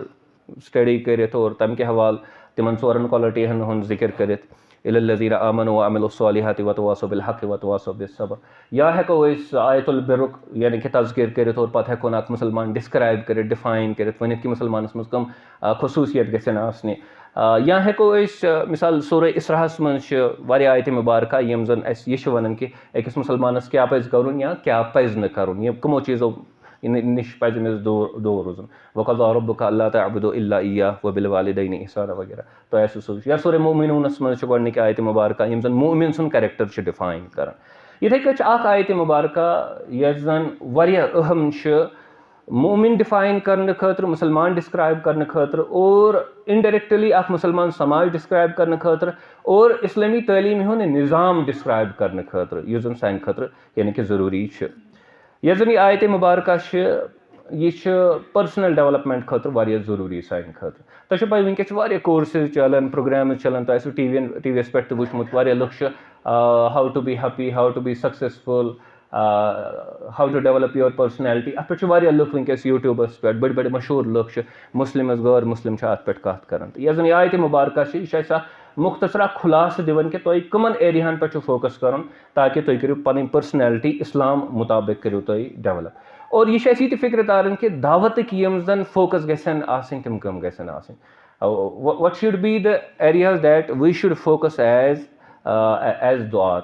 سٹڈی کٔرِتھ اور تمہِ کہِ حوالہٕ تِمن ژورن کوالٹیَن ہُنٛد ذِکِر کٔرِتھ، الا الذین آمنوا وعملوا الصالحات وتواصوا بالحق وتواصوا بالصبر۔ یا ہیٚکو أسۍ آیت البرُک، یعنی کہِ، تذکر کٔرِتھ اور پتہٕ ہیٚکون اکھ مُسلمان ڈسکرائب کٔرِتھ، ڈیفائن کٔرِتھ، ؤنِتھ کہِ مُسلمانس منٛز کٕم، آ، خصوٗصیت گژھن آسنہِ۔ آ، یا ہیٚکو أسۍ، آ، مثال، سورہ اسراہس منٛز چھِ واریاہ آیتِ مبارکہ یِم زن اَسہِ یہِ چھِ ونان کہِ أکِس مُسلمانس کیٛاہ پزِ کرُن یا کیٛاہ پزِ نہٕ کرُن، یِم کٕمو چیٖزو نِش پزِ أمِس دوٗر، دوٗر روزُن۔ وقضى ربك الا تعبدوا الا اياه وبالوالدين احسانا وغیرہ۔ تۄہہِ آسِوٕ سوٗزمُت۔ یا سورہ مومنونس منٛز چھِ گۄڈٕنِکۍ آیتِ مبارکہ یِم زن مومن سُنٛد کریکٹر چھِ ڈیفائن کران۔ یِتھے کٔنۍ چھِ اکھ آیتِ مبارکہ یۄس زن واریاہ اہم چھِ مومن ڈیفائن کرنہٕ خٲطرٕ، مُسلمان ڈسکرائب کرنہٕ خٲطرٕ، اور انڈائریکٹلی اکھ مُسلمان سماج ڈسکرائب کرنہٕ خٲطرٕ، اور اسلٲمی تعلیٖم ہُنٛد نظام ڈسکرائب کرنہٕ خٲطرٕ، یُس زن سانہِ خٲطرٕ، یعنی کہِ، ضروٗری چھُ۔ یۄس زن یہِ آیتِ مبارکہ چھِ، یہِ چھِ پرسنل ڈیولپمنٹ خٲطرٕ واریاہ ضروٗری سانہِ خٲطرٕ۔ تۄہہِ چھو پاے، وٕنکیٚس چھِ واریاہ کورسز چلان، پروگرامز چلان، تۄہہِ آسِوٕ ٹی وی ین، ٹی وی یس پٮ۪ٹھ تہِ وٕچھمُت، واریاہ لُکھ چھِ، آ، how to be happy, how to be successful, آ، how to develop your personality۔ اتھ پٮ۪ٹھ چھِ واریاہ لُکھ وٕنکیٚس یوٗٹیوبس پٮ۪ٹھ، بٔڑۍ بٔڑۍ مشہوٗر لُکھ چھِ، مسلم، غٲر مسلم چھِ اتھ پٮ۪ٹھ کتھ کران۔ تہٕ یۄس زن یہِ آیتِ مبارکہ چھِ، یہِ چھِ اسہِ اکھ مختصر اکھ خلاصہٕ دِوان کہِ تۄہہِ کٕمن ایریاہن پٮ۪ٹھ چھُ فوکس کرُن، تاکہِ تُہۍ کٔرِو پنٕنۍ پرسنلٹی اسلام مطابق کٔرِو تُہۍ ڈیولپ۔ اور یہِ چھِ اَسہِ یہِ تہِ فکرِ تاران کہِ دعوتٕکۍ یِم زن فوکس گژھن آسٕنۍ، تِم کٕم گژھن آسٕنۍ۔ What should be the areas that we should focus as, uh, as دُعات؟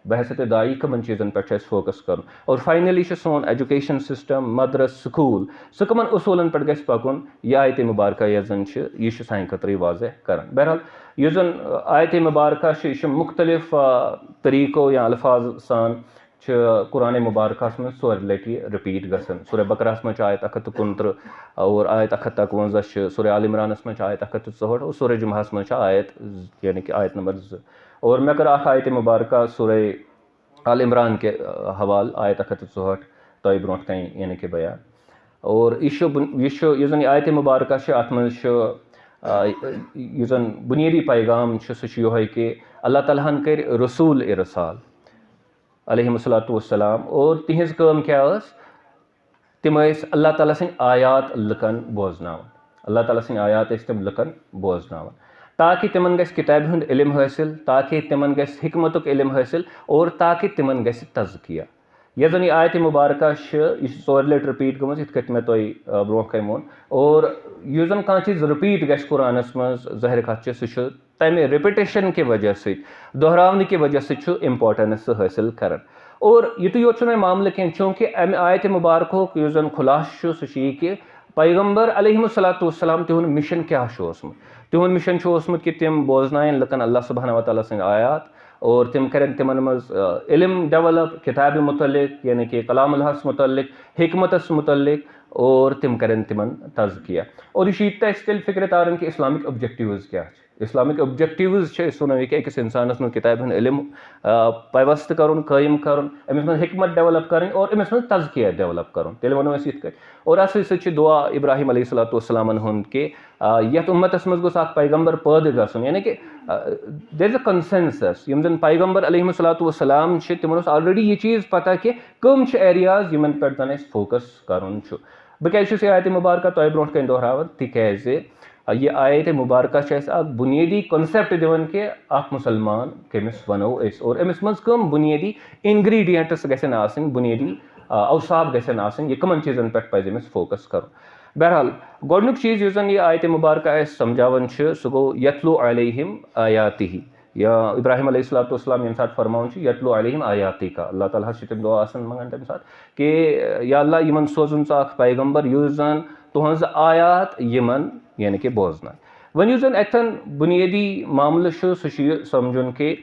بحیثیت داعی کٕمن چیٖزن پٮ۪ٹھ چھُ اَسہِ فوکس کرُن؟ اور فاینلی چھُ سون ایجوکیشن سسٹم، مدرس، سکوٗل، سُہ کٕمن اصوٗلن پٮ۪ٹھ گژھِ پکُن؟ یہِ آیتِ مبارکہ یۄس زن چھِ، یہِ چھِ سانہِ خٲطرٕ یہِ واضح کران۔ بہرحال، یُس زن، آ، آیتِ مبارکہ چھِ، یہِ چھِ مختلف، آ، طریقو یا الفاظ سان چھِ قرآن مبارکس منٛز ژورِ لٹہِ رِپیٖٹ گژھان۔ سورہ بقرہس منٛز چھِ آیت اکھ ہتھ تہٕ کُنترٕہ اور آیت اکھ ہتھ تہٕ اکونزہ چھِ، سورہ آل عمرانس منٛز چھِ آیت اکھ ہتھ تہٕ ژُہٲٹھ اور سورہ جمعہس منٛز چھِ آیت ز-، یعنی کہِ آیت نمبر زٕ۔ اور مےٚ کٔر اکھ آیتِ مبارکہ سورہ آل عمران کہِ، آ، حوالہٕ، آیت اکھ ہتھ تہٕ ژُہٲٹھ تۄہہِ برونٛٹھ کنہِ، یعنی کہِ، بیان۔ اور یہِ چھُ بُن-، یہِ چھُ، یُس زن یہِ آیتِ مبارکہ چھِ، اتھ منٛز چھُ، آ، یُس زن بُنیٲدی پیغام چھُ، سُہ چھُ یِہوٚے کہِ اللہ تعالیٰ ہن کٔرۍ رسول ارسال، علیہم الصلوۃ والسلام، اور تِہنٛز کٲم کیٛاہ ٲس؟ تِم ٲسۍ اللہ تعالیٰ سٕنٛدۍ آیات لُکن بوزناوان، اللہ تعالیٰ سٕنٛدۍ آیات ٲسۍ تِم لُکن بوزناوان، تاکہِ تِمن گژھِ کِتابہِ ہُنٛد علم حٲصِل، تاکہِ تِمن گژھِ حکمتُک علم حٲصِل، اور تاکہِ تِمن گژھِ تزکیہ۔ یۄس زن یہِ آیتِ مبارکہ چھِ، یہِ چھِ ژورِ لٹہِ رِپیٖٹ گٔمٕژ، یِتھ کٲٹھۍ مےٚ تۄہہِ، آ، برونٛہہ کنہِ ووٚن۔ اور یُس زن کانٛہہ چیٖز رِپیٖٹ گژھِ قرآنس منٛز، ظٲہِر کتھ چھِ، سُہ چھُ تمہِ ریپیٹیشن کہِ وجہ سۭتۍ، دۄہراونہٕ کہِ وجہ سۭتۍ چھُ امپورٹنس سُہ حٲصِل کران۔ اور یُتُے یوت چھُنہٕ وۄنۍ معاملہٕ کینٛہہ، چوٗنٛکہِ امہِ آیتِ مبارکہُک یُس زن خُلاصہٕ چھُ، سُہ چھُ یہِ کہِ پیغمبر علیہم الصلوۃ والسلام، تِہُنٛد مِشن کیٛاہ چھُ اوسمُت؟ تِہُنٛد مِشن چھُ اوسمُت کہِ تِم بوزناون لُکن اللہ سبحانہ و تعالیٰ سٕنٛدۍ آیات اور تِم کرن تِمن منٛز، آ، علم ڈیولپ کتابہِ متعلق، یعنی کہِ کلام الحس متعلق، حکمتس متعلق، اور تِم کرن تِمن تزکیہ۔ اور یہِ چھُ یہِ تہِ اَسہِ تیٚلہِ فکرِ تاران کہِ اسلامٕکۍ objectives کیٛاہ چھِ۔ اسلامک آبجیکٹیوز چھِ، أسۍ وَنو یہِ کہِ أکِس اِنسانَس منٛز کِتابہِ ہُنٛد علم، آ، پیوست کَرُن، قٲیِم کَرُن، أمِس منٛز حکمت ڈیولپ کَرٕنۍ اور أمِس منٛز تزکیہ ڈیولپ کَرُن، تیٚلہِ وَنو أسۍ یِتھ کٔنۍ۔ اور اَتھ سۭتۍ سۭتۍ چھِ دعا ابراہیم علیہ الصلوۃ والسلامَن ہُنٛد کہِ، آ، یَتھ اُمتَس منٛز گوٚژھ اَکھ پیغمبر پٲدٕ گژھُن، یعنی کہِ، آ، there is a consensus، یِم زَن پیغمبر علیہ الصلوۃ والسلام چھِ، تِمَن اوس already یہِ چیٖز پَتہ کہِ کٕم چھِ ایریاز یِمَن پٮ۪ٹھ زَن اَسہِ فوکس کَرُن چھُ۔ بہٕ کیٛازِ چھُس یہِ آیتِ مُبارکہ تۄہہِ برونٛٹھ کَنہِ دۄہراوان؟ تِکیٛازِ یہِ آیتِ مُبارکہ چھِ اَسہِ اَکھ بُنیٲدی کانسیپٹ دِوان کہِ اَکھ مُسلمان کٔمِس وَنو أسۍ اور أمِس منٛز کٕم بُنیٲدی انگریڈینٹس گژھن آسٕنۍ، بُنیٲدی، آ، اوصاف گژھن آسٕنۍ، یہِ کٕمَن چیٖزَن پٮ۪ٹھ پَزِ أمِس فوکس کَرُن۔ بہرحال، گۄڈٕنیُک چیٖز یُس زَن یہِ آیتِ مُبارکہ اَسہِ سمجھاوان چھِ، سُہ گوٚو یتلو علیہم آیاتہ۔ یا ابراہیم علیہ الصلوۃ والسلام ییٚمہِ ساتہٕ فرماوان چھُ، یتلو علیہم آیاتک، اللہ تعالیٰ ہس چھِ تِم دعا آسان منٛگان تَمہِ ساتہٕ کہِ یا اللہ، یِمن سوزُن ژٕ اکھ پیغمبر یُس زن تُہنٛز آیات یِمن، یعنی کہِ بوزناوِ۔ وۄنۍ یُس زن اتٮ۪ن بُنیٲدی معاملہٕ چھُ، سُہ چھُ یہِ سمجھُن کہِ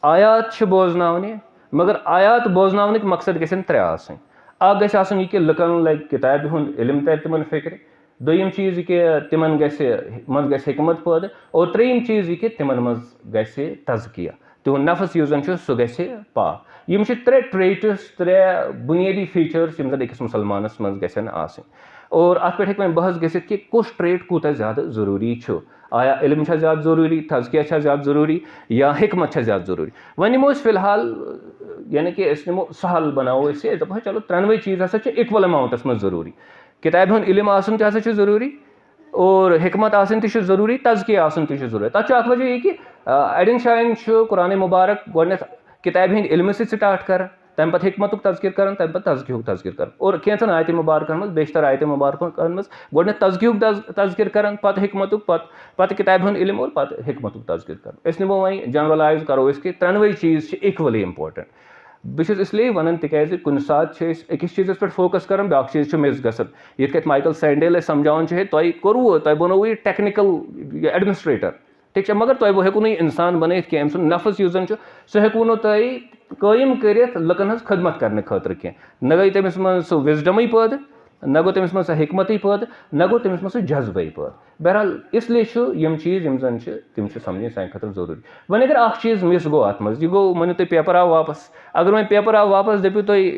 آیات چھِ بوزناونہِ، مگر آیات بوزناونٕکۍ مقصد گژھن ترٛےٚ آسٕنۍ۔ اکھ گژھِ آسُن یہِ کہِ لُکن لگہِ کِتابہِ ہُنٛد علم، ترِ تِمن فکرِ۔ دوٚیِم چیٖز یہِ کہِ تِمن گژھِ، منٛز گژھِ حکمت پٲدٕ، اور ترٛیٚیِم چیٖز یہِ کہِ تِمن منٛز گژھِ تزکیہ، تِہُنٛد نفس یُس زن چھُ سُہ گژھِ پاک۔ یِم چھِ ترٛےٚ ٹریٹس، ترٛےٚ بُنیٲدی فیچرس یِم زن أکِس مُسلمانس منٛز گژھن آسٕنۍ۔ اور اتھ پٮ۪ٹھ ہیٚکہِ وۄنۍ بحث گٔژھِتھ کہِ کُس ٹریٹ کوٗتاہ زیادٕ ضروٗری چھُ، آیا علم چھا زیادٕ ضروٗری، تزکیہ چھا زیادٕ ضروٗری، یا حکمت چھا زیادٕ ضروٗری؟ وۄنۍ نِمو أسۍ فی الحال، یعنی کہِ أسۍ نِمو سہل بناوو أسۍ یہِ، أسۍ دپو ہے چلو ترٛٮ۪نوَے چیٖز ہسا چھِ equal amount منٛز ضروٗری۔ کِتابہِ ہُنٛد علم آسُن تہِ ہسا چھُ ضروٗری، اور حکمت آسٕنۍ تہِ چھُ ضروٗری، تزکیہ آسُن تہِ چھُ ضروٗری۔ تَتھ چھُ اکھ وجہ یہِ کہِ، آ، اَڑٮ۪ن جایَن چھُ قرآن مبارک گۄڈٕنٮ۪تھ کِتابہِ ہِنٛدِ علمہٕ سۭتۍ start کران، تَمہِ پتہٕ حکمتُک تذکر کران، تَمہِ پتہٕ تزکیہُک تذکر کران۔ اور کینٛژن آیتِ مبارکن منٛز، بیشتر آیتِ مبارکن منٛز گۄڈٕنٮ۪تھ تزکیہُک تز-، تذکر کران، پتہٕ حکمتُک، پتہٕ، پتہٕ کِتابہِ ہُنٛد علم اور پتہٕ حکمتُک تذکر کران۔ أسۍ نِمو وۄنۍ generalize کرو أسۍ کہِ ترٛٮ۪نوَے چیٖز چھِ equally important۔ بہٕ چھُس اس لیے وَنان، تِکیٛازِ کُنہِ ساتہٕ چھِ أسۍ أکِس چیٖزَس پٮ۪ٹھ focus کَران، بیٛاکھ چیٖز چھُ miss گژھان۔ یِتھ کٔنۍ مایکل سینڈیل اَسہِ سمجھاوان چھُ، ہے، تۄہہِ کوٚروٕ، تۄہہِ بنووُ یہِ technical، یہِ administrator، ٹھیٖک چھا؟ مگر تۄہہِ ہیٚکِو نہٕ یہِ اِنسان بَنٲیِتھ کینٛہہ، أمۍ سُنٛد نفس یُس زَن چھُ، سُہ ہیٚکوٕ نہٕ تۄہہِ قٲیِم کٔرِتھ لُکَن ہٕنٛز خدمت کرنہٕ خٲطرٕ کینٛہہ۔ نہ گٔے تٔمِس منٛز سُہ wisdom پٲدٕ، نہ گوٚو تٔمِس منٛز سۄ حکمتٕے پٲدٕ، نہ گوٚو تٔمِس منٛز سُہ جذبَے پٲدٕ۔ بہرحال، اس لیے چھُ یِم چیٖز یِم زَن چھِ، تِم چھِ سمجھٕنۍ سانہِ خٲطرٕ ضروٗری۔ وۄنۍ اگر اکھ چیٖز miss گوٚو اتھ منٛز، یہِ گوٚو، مٲنِو تُہۍ، paper آو واپس۔ اگر وۄنۍ paper آو واپس، دٔپِو تُہۍ،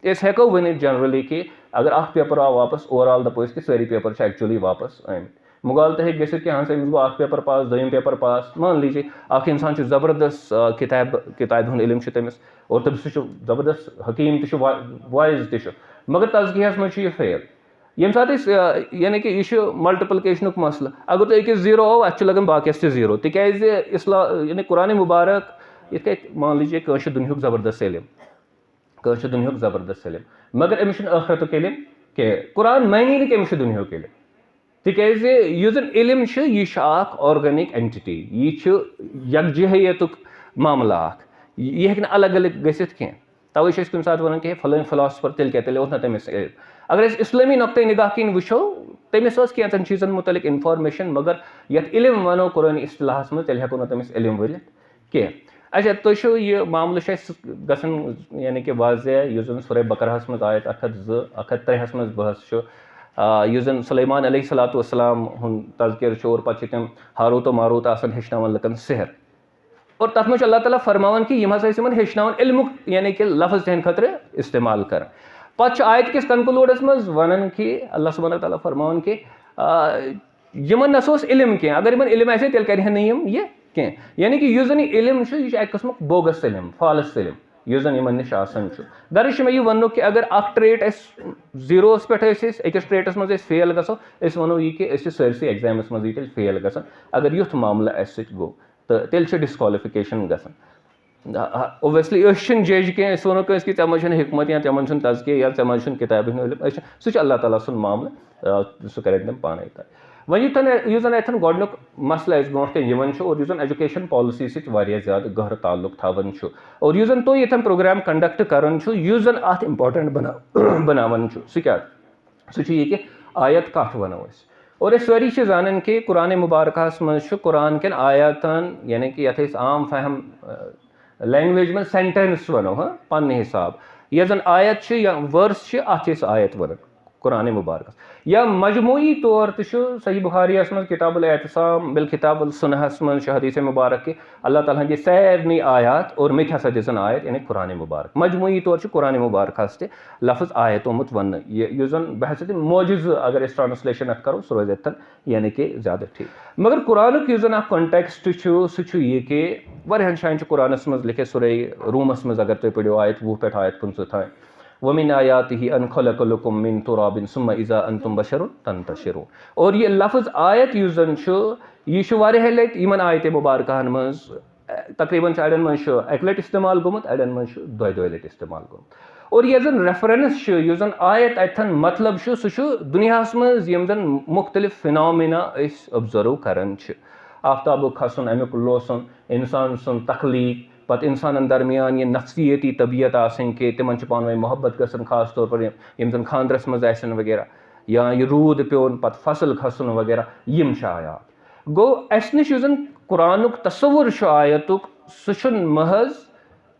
أسۍ ہٮ۪کو ؤنِتھ generally کہِ اگر اکھ paper آو واپس، overall دپو أسۍ کہِ سٲری paper چھِ actually واپس آمٕتۍ۔ مُغالطہٕ ہیٚکہِ گٔژھِتھ کہِ اہن سا أمِس گوٚو اکھ paper pass، دوٚیِم paper pass۔ مان لیجیے، اکھ انسان چھُ زبردست، آ، کِتاب، کِتابہِ ہُنٛد علم چھُ تٔمِس، اور تٔمِس، سُہ چھُ زبردست حکیٖم تہِ چھُ، وا-، wise تہِ چھُ، مگر تزکیہس منٛز چھُ یہِ fail۔ ییٚمہِ ساتہٕ أسۍ، آ، یعنی کہِ یہِ چھُ multiplication مسلہٕ۔ اگر تۄہہِ أکِس zero آو، اَتھ چھُ لگان باقیَس تہِ zero، تِکیٛازِ اسلام، یعنی قرآن مبارک، یِتھ کٔنۍ مان لیجیے کٲنٛسہِ چھُ دُنیاہُک زبردست علم، کٲنٛسہِ چھُ دُنیاہُک زبردست علم، مگر أمِس چھُنہٕ ٲخرتُک علم کینٛہہ۔ قرآن مانی نہٕ کہِ أمِس چھُ دُنیاہُک علم، تِکیٛازِ یُس زن علم چھُ، یہِ چھُ اکھ organic entity، یہِ چھُ یکجہیتُک معاملہٕ اکھ، یہِ ہیٚکہِ نہٕ الگ الگ گٔژھِتھ کینٛہہ۔ توے چھِ أسۍ کُنہِ ساتہٕ وَنان کہِ ہے فلٲنۍ philosopher، تیٚلہِ کیٛاہ، تیٚلہِ اوس نہ تٔمِس علم۔ اگر أسۍ اِسلٲمی نۄقطہٕ نگاہ کِنۍ وٕچھو، تٔمِس ٲس کینٛژن چیٖزن مُتعلِق information، مگر یَتھ علم وَنو قرٲنی اصطلاحس منٛز، تیٚلہِ ہٮ۪کو نہٕ تٔمِس علم ؤنِتھ کینٛہہ۔ اچھا، تُہۍ چھِو یہِ معاملہٕ چھُ اَسہِ گژھان یعنی کہِ واضح، یُس زَن سورہ بقرہس منٛز آیت اکھ ہتھ زٕ، اکھ ہتھ ترٛےٚ ہس منٛز بحث چھُ، آ، یُس زَن سلیمان علیہ الصلوۃ والسلام ہُنٛد تذکرٕ چھُ، اور پتہٕ چھِ تِم ہاروت و ماروت آسان ہیٚچھناوان لُکن سحر۔ اور تَتھ منٛز چھُ اللہ تعالیٰ فرماوان کہِ یِم ہسا ٲسۍ یِمن ہیٚچھناوان علمُک، یعنی کہِ لفظ تِہنٛدِ خٲطرٕ استعمال کران۔ پتہٕ چھُ آیت کِس concludeس منٛز وَنان کہِ اللہ سبحانہ و تعالیٰ فرماوان کہِ، آ، یِمن نہ سا اوس علم کینٛہہ، اگر یِمن علم آسہِ ہے، تیٚلہِ کرِہن نہٕ یِم یہِ کینٛہہ۔ یعنی کہِ یُس زن یہِ علم چھُ، یہِ چھُ اکہِ قٕسمُک bogus علم، false علم، یُس زن یِمن نِش آسان چھُ۔ غرض چھُ مےٚ یہِ وننُک کہِ اگر اکھ trait اَسہِ zeroس پٮ۪ٹھ ٲسۍ أسۍ، أکِس traitس منٛز أسۍ fail گژھو، أسۍ ونو یہِ کہِ أسۍ چھِ سٲرسٕے examس منٛز یہِ تیٚلہِ fail گژھان۔ اگر یُتھ معاملہٕ اَسہِ سۭتۍ گوٚو، تہٕ تیٚلہِ چھِ disqualification گژھان۔ آ، آ، obviously أسۍ چھِنہٕ judge کینٛہہ، أسۍ وَنو کٲنٛسہِ کہِ ژےٚ منٛز چھَنہٕ حکمت یا ژےٚ منٛز چھُنہٕ تزکیہ یا ژےٚ منٛز چھُنہٕ کِتابہِ ہُنٛد علم، أسۍ چھِ، سُہ چھُ اللہ تعالیٰ سُنٛد معاملہٕ، آ، سُہ کَرِ تِم پانَے طے۔ وۄنۍ یُتھ تَنہٕ، یُس زَن اَتھٮ۪ن گۄڈٕنیُک مسلہٕ اَسہِ برونٛٹھ کَنہِ یِوان چھُ اور یُس زَن education policy سۭتۍ واریاہ زیادٕ گہرٕ تعلق تھاوان چھُ اور یُس زَن تُہۍ ییٚتٮ۪ن program conduct کَران چھُو، یُس زَن اَتھ important بنا-، بناوان چھُ، سُہ کیٛاہ؟ سُہ چھُ یہِ کہِ آیت کَتھ وَنو أسۍ۔ اور أسۍ سٲری چھِ زانان کہِ قرآن مبارکہس منٛز چھُ قرآن کٮ۪ن آیاتن، یعنی کہِ یَتھ أسۍ عام فہم، آ، language منٛز sentence وَنو، ہاں، پننہِ حساب۔ یۄس زَن آیت چھِ یا verse چھِ، اَتھ چھِ أسۍ آیت وَنان۔ قرآن مبارکس۔ یا مجموعی طور تہِ چھُ صحیح بخاریَس منٛز کتاب الاعتصام بالکتاب السنہس منٛز چھُ حدیث مبارک کہِ اللہ تعالیٰ ہن دِتۍ سارنٕے آیات اور مےٚ تہِ ہسا دِژٕن آیت، یعنی قرآن مبارک۔ مجموعی طور چھُ قرآن مبارکس تہِ لفظ آیت آمُت وننہٕ۔ یہِ، یُس زن بحث تہِ معجزٕ اگر أسۍ translation اتھ کرو، سُہ روزِ اتٮ۪تھن یعنی کہِ زیادٕ ٹھیٖک۔ مگر قرآنُک یُس زن اکھ context چھُ، سُہ چھُ یہِ کہِ واریاہن جاین چھُ قرآنس منٛز لیکھِتھ، سورہ رومس منٛز اگر تُہۍ پٔرِو آیت وُہ پٮ۪ٹھ آیت پٕنٛژٕہ تام، وَمِن آیاتِہ ان خلق لکم من تراب ثم اذا انتم بشر تنتشرون۔ اور یہِ لفظ آیت یُس زن چھُ، یہِ چھُ واریاہ لٹہِ یِمن آیت مبارکہن منٛز، تقریباً چھُ اڑٮ۪ن منٛز چھُ اکہِ لٹہِ استعمال گوٚمُت، اڑٮ۪ن منٛز چھُ دۄیہِ دۄیہِ لٹہِ استعمال گوٚمُت۔ اور یۄس زن reference چھُ، یُس زن آیت اتٮ۪ن مطلب چھُ، سُہ چھُ دُنیاہس منٛز یِم زن مختلف phenomena أسۍ observe کران چھِ۔ آفتابُک کھسُن، امیُک لوسُن، انسان سُنٛد تخلیق، پتہٕ انسانن درمیان یہِ نفسیٲتی طبیعت آسٕنۍ کہِ تِمن چھِ پانہٕ ؤنۍ محبت گژھان، خاص طور پر یِم زن خاندرس منٛز آسن وغیرہ، یا یہِ روٗد پیوٚن، پتہٕ فصل کھسُن وغیرہ، یِم چھِ آیات۔ گوٚو، اسہِ نِش یُس زن قرآنُک تصور چھُ آیتُک، سُہ چھُنہٕ محض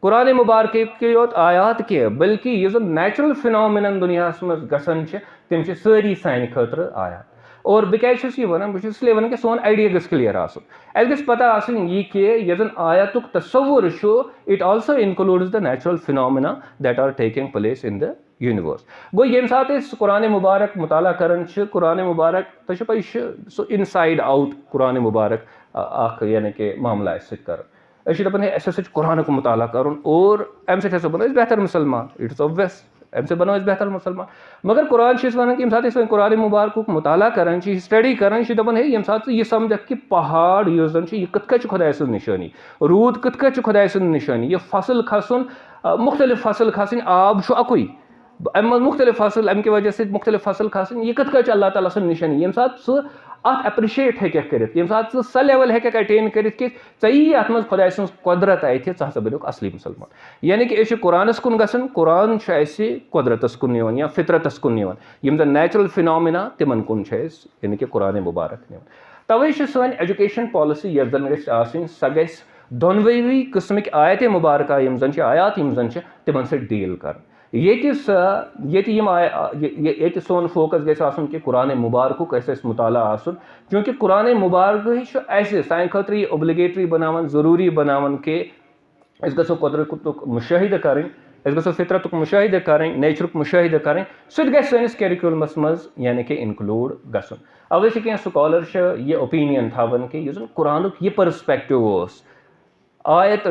قرآن مبارکٕکۍ یوت آیات کینٛہہ، بلکہِ یُس زن natural phenomenon دُنیاہس منٛز گژھان چھِ، تِم چھِ سٲری سانہِ خٲطرٕ آیات۔ اور بہٕ کیازِ چھُس یہِ ونان؟ بہٕ چھُس اس لیے ونان کہِ سون idea گژھِ clear آسُن۔ اسہِ گژھِ پتہ آسٕنۍ یہِ کہِ یۄس زن آیتُک تصور چھُ، it also includes the natural phenomena that are taking place in the universe۔ گوٚو، ییٚمہِ ساتہٕ أسۍ قرآن مبارک مطالعہ کران چھِ، قرآن مبارک، تۄہہِ چھو پَے، یہِ چھُ سُہ inside out قرآن مبارک، آ، اکھ، یعنی کہِ معاملہٕ اَسہِ سۭتۍ کران۔ أسۍ چھِ دَپان، ہے، اَسہِ ہسا چھُ قرآنُک مطالعہ کرُن اور اَمہِ سۭتۍ ہسا بَنو أسۍ بہتر مُسلمان۔ It's obvious، اَمہِ سۭتۍ بَنو أسۍ بہتر مُسلمان۔ مگر قرآن چھُ اَسہِ وَنان کہِ ییٚمہِ ساتہٕ أسۍ وۄنۍ قرآن مبارکُک مطالعہ کران چھِ، study کران چھِ، دَپان، ہے، ییٚمہِ ساتہٕ ژٕ یہِ سَمجھکھ کہِ پہاڑ یُس زَن چھُ، یہِ کِتھ کٔنۍ چھُ خۄداے سٕنٛز نِشٲنی، روٗد کِتھ کٔنۍ چھُ خۄداے سٕنٛز نِشٲنی، یہِ فصل کھسُن، آ، مُختٔلِف فصل کھسٕنۍ، آب چھُ اَکُے، اَمہِ منٛز مُختٔلِف فصل، اَمہِ کہِ وجہ سۭتۍ مُختٔلِف فصل کھسٕنۍ، یہِ کِتھ کٔنۍ چھُ اللہ تعالیٰ سٕنٛز نِشٲنی؟ ییٚمہِ ساتہٕ ژٕ اَتھ appreciate ہیٚکَکھ کٔرِتھ، ییٚمہِ ساتہٕ ژٕ سۄ level ہیٚکَکھ attain کٔرِتھ کہِ ژےٚ یی اَتھ منٛز خۄداے سٕنٛز قۄدرت اَتھِ، ژٕ ہسا بَنیوکھ اَصلی مُسلمان۔ یعنی کہِ أسۍ چھِ قرآنَس کُن گژھان، قرآن چھُ اَسہِ قۄدرتَس کُن نِوان یا فطرتَس کُن نِوان، یِم زَن natural phenomena، تِمَن کُن چھُ اَسہِ، یعنی کہِ قرآن مبارک نِوان۔ تَوَے چھِ سٲنۍ education policy یۄس زَن گژھِ آسٕنۍ، سۄ گژھِ دۄنوٕے قٕسمٕکۍ آیت مبارکہ یِم زَن چھِ، آیات یِم زَن چھِ، تِمَن سۭتۍ deal کَرٕنۍ۔ ییٚتہِ سۄ، ییٚتہِ یِم آے-، یہِ-، یہِ-، ییٚتہِ سون focus گژھِ آسُن کہِ قرآن مبارکُک گژھِ اَسہِ مطالعہ آسُن، چوٗنٛکہِ قرآن مبارکٕے چھُ اَسہِ سانہِ خٲطرٕ یہِ obligatory بناوان، ضروٗری بناوان کہِ أسۍ گژھو قۄدرتُک مُشٲہِدٕ کَرٕنۍ، أسۍ گژھو فطرتُک مُشٲہِدٕ کَرٕنۍ، nature-ُک مُشٲہِدٕ کَرٕنۍ، سُہ تہِ گژھِ سٲنِس curriculum-َس منٛز، یعنی کہِ include گژھُن۔ اَوَے چھِ کینٛہہ scholar چھِ یہِ opinion تھاوان کہِ یُس زَن قرآنُک یہِ perspective اوس، آیت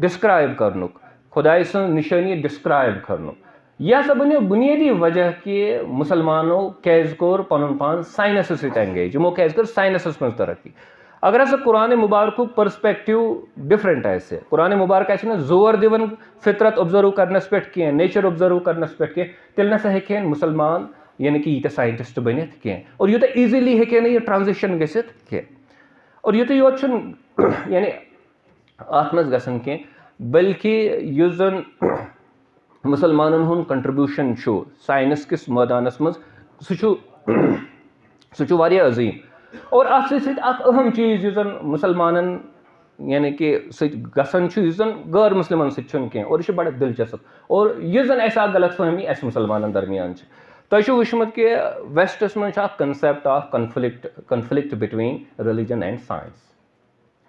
describe کرنُک، خۄداے سٕنٛز نِشٲنی describe کرنُک۔ یہِ ہسا بنیو بُنیٲدی وجہ کہِ مُسلمانو کیازِ کوٚر پنُن پان science-س سۭتۍ engage، یِمو کیازِ کٔر science-س منٛز ترقی۔ اگر ہسا قرآن مبارکُک perspective different آسہِ، قرآن مبارک آسہِ نہٕ زور دِوان فطرت observe کرنس پٮ۪ٹھ کینٛہہ، nature observe کرنس پٮ۪ٹھ کینٛہہ، تیٚلہِ نسا ہیٚکہِ ہن مُسلمان، یعنی کہِ ییٖتیٛاہ scientist بٔنِتھ کینٛہہ، اور یوٗتاہ easily ہیٚکہِ ہن نہٕ یہِ transition گٔژھِتھ کینٛہہ۔ اور یُتُے یوت چھُنہٕ، یعنی، اَتھ منٛز گژھن کینٛہہ، بلکہِ یُس زَن مُسلمانَن ہُنٛد contribution چھُ science کِس مٲدانَس منٛز، سُہ چھُ، سُہ چھُ واریاہ عظیٖم۔ اور اَتھ سۭتۍ سۭتۍ اَکھ اہم چیٖز یُس زَن مُسلمانَن، یعنی کہِ، سۭتۍ گژھان چھُ، یُس زَن غٲر مُسلمَن سۭتۍ چھُنہٕ کینٛہہ، اور یہِ چھُ بَڑٕ دِلچسپ۔ اور یُس زَن اَسہِ اَکھ غلط فہمی اَسہِ مُسلمانَن درمیان چھِ، تۄہہِ چھُو وٕچھمُت کہِ West-َس منٛز چھُ اَکھ concept of conflict، conflict between religion and science۔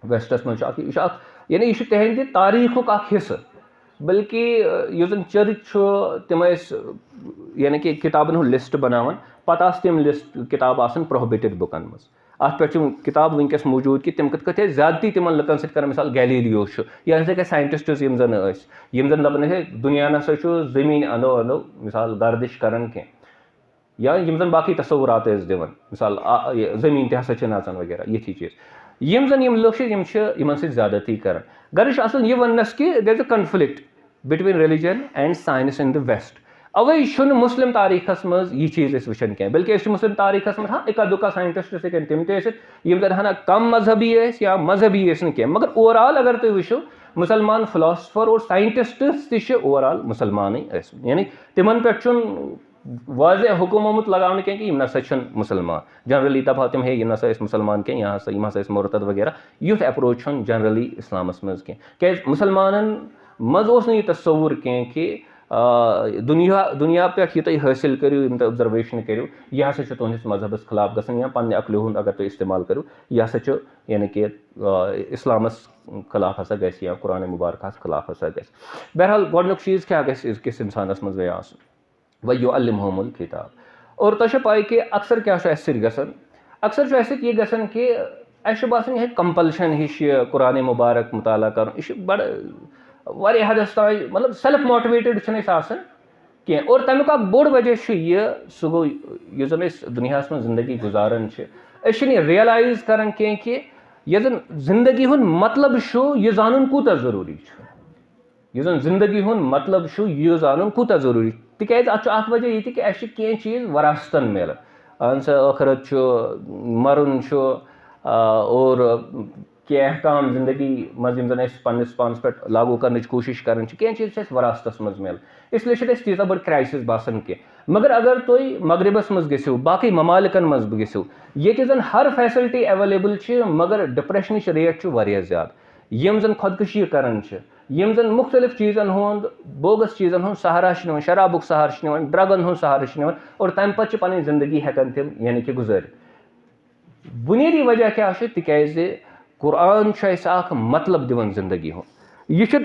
West-َس منٛز چھُ اکھ، یہِ چھُ اکھ، یعنی یہِ چھُ تِہنٛدِ تاریٖخُک اکھ حصہٕ، بلکہِ، ٲں، یُس زن church چھُ، تِم ٲسۍ، ٲں، یعنی کہِ کِتابن ہُنٛد list بناوان، پتہٕ آسہٕ تِم list، کِتاب آسان prohibited book-َن منٛز۔ اتھ پٮ۪ٹھ چھِ کِتاب وُنکیٚس موٗجوٗد کہِ تِم کِتھ کٲٹھۍ ٲسۍ زیادتی تِمن لُکن سۭتۍ کران، مثال Galileo چھُ، یا یِتھے کٔنۍ scientists یِم زن ٲسۍ، یِم زن دپان ٲسۍ، ہے، دُنیا نسا چھُ زٔمیٖن اندو اندو، مثال، گردش کران کینٛہہ۔ یا یِم زَن باقٕے تصورات ٲسۍ دِوان، مثال، آ، یہِ زٔمیٖن تہِ ہسا چھِ نژان وغیرہ، یِتھی چیٖز۔ یِم زَن یِم لُکھ چھِ، یِم چھِ یِمن سۭتۍ زیادتی کران۔ غرض چھُ اصل یہِ وَننَس کہِ there is a conflict between religion and science in the West۔ اَوَے چھُنہٕ مُسلِم تاریٖخَس منٛز یہِ چیٖز أسۍ وٕچھان کینٛہہ، بلکہِ أسۍ چھِ مُسلِم تاریٖخَس منٛز، ہاں، اِکا دُکا scientists ہیٚکن تِم تہِ ٲسِتھ، یِم زَن ہنا کم مذہبی ٲسۍ یا مذہبی ٲسۍ نہٕ کینٛہہ، مگر overall اگر تُہۍ وٕچھِو، مُسلمان philosopher اور scientists تہِ چھِ overall مُسلمانٕے ٲسمٕتۍ، یعنی تِمن پٮ۪ٹھ چھُنہٕ واضح حکم آمُت لگاونہٕ کینٛہہ کہِ یِم نسا چھِنہٕ مُسلمان۔ Generally دپہو تِم، ہے، یِم نسا ٲسۍ مُسلمان کینٛہہ، یا ہسا یِم ہسا ٲسۍ مرتد وغیرہ۔ یُتھ approach چھُنہٕ generally اسلامس منٛز کینٛہہ، کیازِ مُسلمانن منٛز اوس نہٕ یہِ تصور کینٛہہ کہِ آ، دُنیا دُنیا پٮ۪ٹھ یہِ تُہۍ حٲصِل کٔرِو، یِم تُہۍ آبزرویشن کٔرِو، یہِ ہسا چھُ تُہنٛدِس مذہبس خلاف گژھان، یا پننہِ عقلہِ ہُنٛد اگر تُہۍ استعمال کٔرِو، یہِ ہسا چھُ، یعنی کہِ، آ، اسلامس خلاف ہسا گژھِ یا قرآن مبارکس خلاف ہسا گژھِ۔ بہرحال، گۄڈٕنیُک چیٖز کیٛاہ گژھِ أزکِس انسانس منٛز بیٚیہِ آسُن؟ وَیُعَلِّمُہُمُ الْکِتاب۔ اور تۄہہِ چھےٚ پَے کہِ اکثر کیٛاہ چھُ اَسہِ سۭتۍ گژھان؟ اکثر چھُ اَسہِ سۭتۍ یہِ گژھان کہِ اَسہِ چھُ باسان یِہوٚے compulsion ہِش یہِ قرآن مبارک مطالعہ کَرُن، یہِ چھُ بَڑٕ واریاہ حدس تام، مطلب، self motivated چھِنہٕ أسۍ آسان کینٛہہ۔ اور تَمیُک اکھ بوٚڑ وجہ چھُ یہِ، سُہ گوٚو یُس زَن أسۍ دُنیاہَس منٛز زندگی گُزاران چھِ، أسۍ چھِنہٕ یہِ realize کران کینٛہہ کہِ یۄس زَن زندگی ہُنٛد مطلب چھُ، یہِ زانُن کوٗتاہ ضروٗری چھُ۔ یُس زَن زندگی ہُنٛد مطلب چھُ، یہِ زانُن کوٗتاہ ضروٗری چھُ۔ تِکیٛازِ اَتھ چھُ اکھ وجہ یہِ تہِ کہِ اَسہِ چھِ کینٛہہ چیٖز وراثتن میلان۔ اہن سا، ٲخرت چھُ، مَرُن چھُ، آ، اور کینٛہہ احکام زندگی منٛز یِم زَن أسۍ پننِس پانَس پٮ۪ٹھ لاگوٗ کرنٕچ کوٗشِش کران چھِ، کینٛہہ چیٖز چھِ اَسہِ وراثتس منٛز میلان۔ اس لیے چھِنہٕ اَسہِ تیٖژاہ بٔڑ crisis باسان کینٛہہ۔ مگر اگر تُہۍ مغربس منٛز گٔژھِو، باقٕے ممالکن منٛز گٔژھِو، ییٚتہِ زَن ہر facility available چھِ، مگر depressionٕچ rate چھِ واریاہ زیادٕ۔ یِم زَن خۄدکٔشی کران چھِ، یِم زَن مُختٔلِف چیٖزن ہُنٛد، bogus چیٖزن ہُنٛد سہارٕ چھِ نِوان، شرابُک سہارٕ چھِ نِوان، drugن ہُنٛد سہارٕ چھِ نِوان، اور تَمہِ پَتہٕ چھِ پَنٕنۍ زندگی ہٮ۪کان تِم، یعنی کہِ، گُزٲرِتھ۔ بُنیٲدی وجہ کیٛاہ چھُ؟ تِکیٛازِ قرآن چھُ اَسہِ اکھ مطلب دِوان زندگی ہُنٛد۔ یہِ چھُ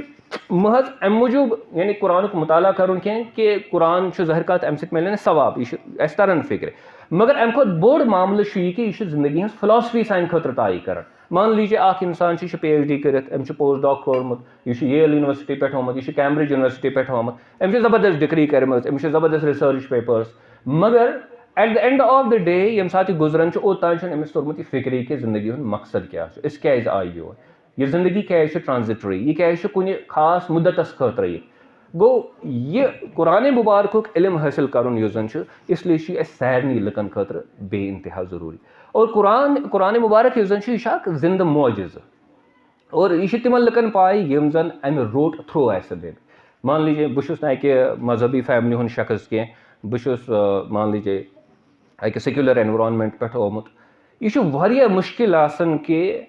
محض اَمہِ موٗجوٗب، یعنی قرآنُک مطالعہ کرُن کینٛہہ کہِ قرآن چھُ ظٲہِر کَتھ، اَمہِ سۭتۍ میلہِ نہٕ ثواب، یہِ چھُ اَسہِ تَران فِکرِ۔ مگر اَمہِ کھۄتہٕ بوٚڑ معاملہٕ چھُ یہِ کہِ یہِ چھُ زندگی ہٕنٛز philosophy سانہِ خٲطرٕ طے کران۔ مان لیجیے، اکھ انسان چھُ، یہِ چھُ PhD کٔرِتھ، أمۍ چھُ post doc کوٚرمُت، یہِ چھُ Yale University پٮ۪ٹھ آمُت، یہِ چھُ Cambridge University پٮ۪ٹھ آمُت، أمۍ چھِ زبردست degree کٔرمٕژ، أمِس چھِ زبردست research papers، مگر at the end of the day ییٚمہِ ساتہٕ یہِ گُزران چھُ، اوٚت تام چھُنہٕ أمِس توٚرمُت یہِ فِکرِ کہِ زندگی ہُنٛد مقصد کیٛاہ چھُ، أسۍ کیٛازِ آیہِ یور، یہِ زندگی کیٛازِ چھِ transitory، یہِ کیٛازِ چھِ کُنہِ خاص مُدتس خٲطرٕ یہِ۔ گوٚو، یہِ قرآن مبارکُک علم حٲصِل کرُن یُس زن چھُ، اس لیے چھُ یہِ اَسہِ سارنٕے لُکن خٲطرٕ بے انتہا ضروٗری۔ اور قرآن، قرآن مبارک یُس زن چھُ، یہِ چھُ اکھ زندٕ معجزٕ۔ اور یہِ چھُ تِمن لُکن پاے یِم زن امہِ route through آسن دِنۍ۔ مان لیجیے، بہٕ چھُس نہٕ اکہِ مذہبی family ہُنٛد شخص کینٛہہ، بہٕ چھُس، آ، مان لیجیے، اکہِ secular environment پٮ۪ٹھ آمُت۔ یہِ چھُ واریاہ مُشکِل آسان کہِ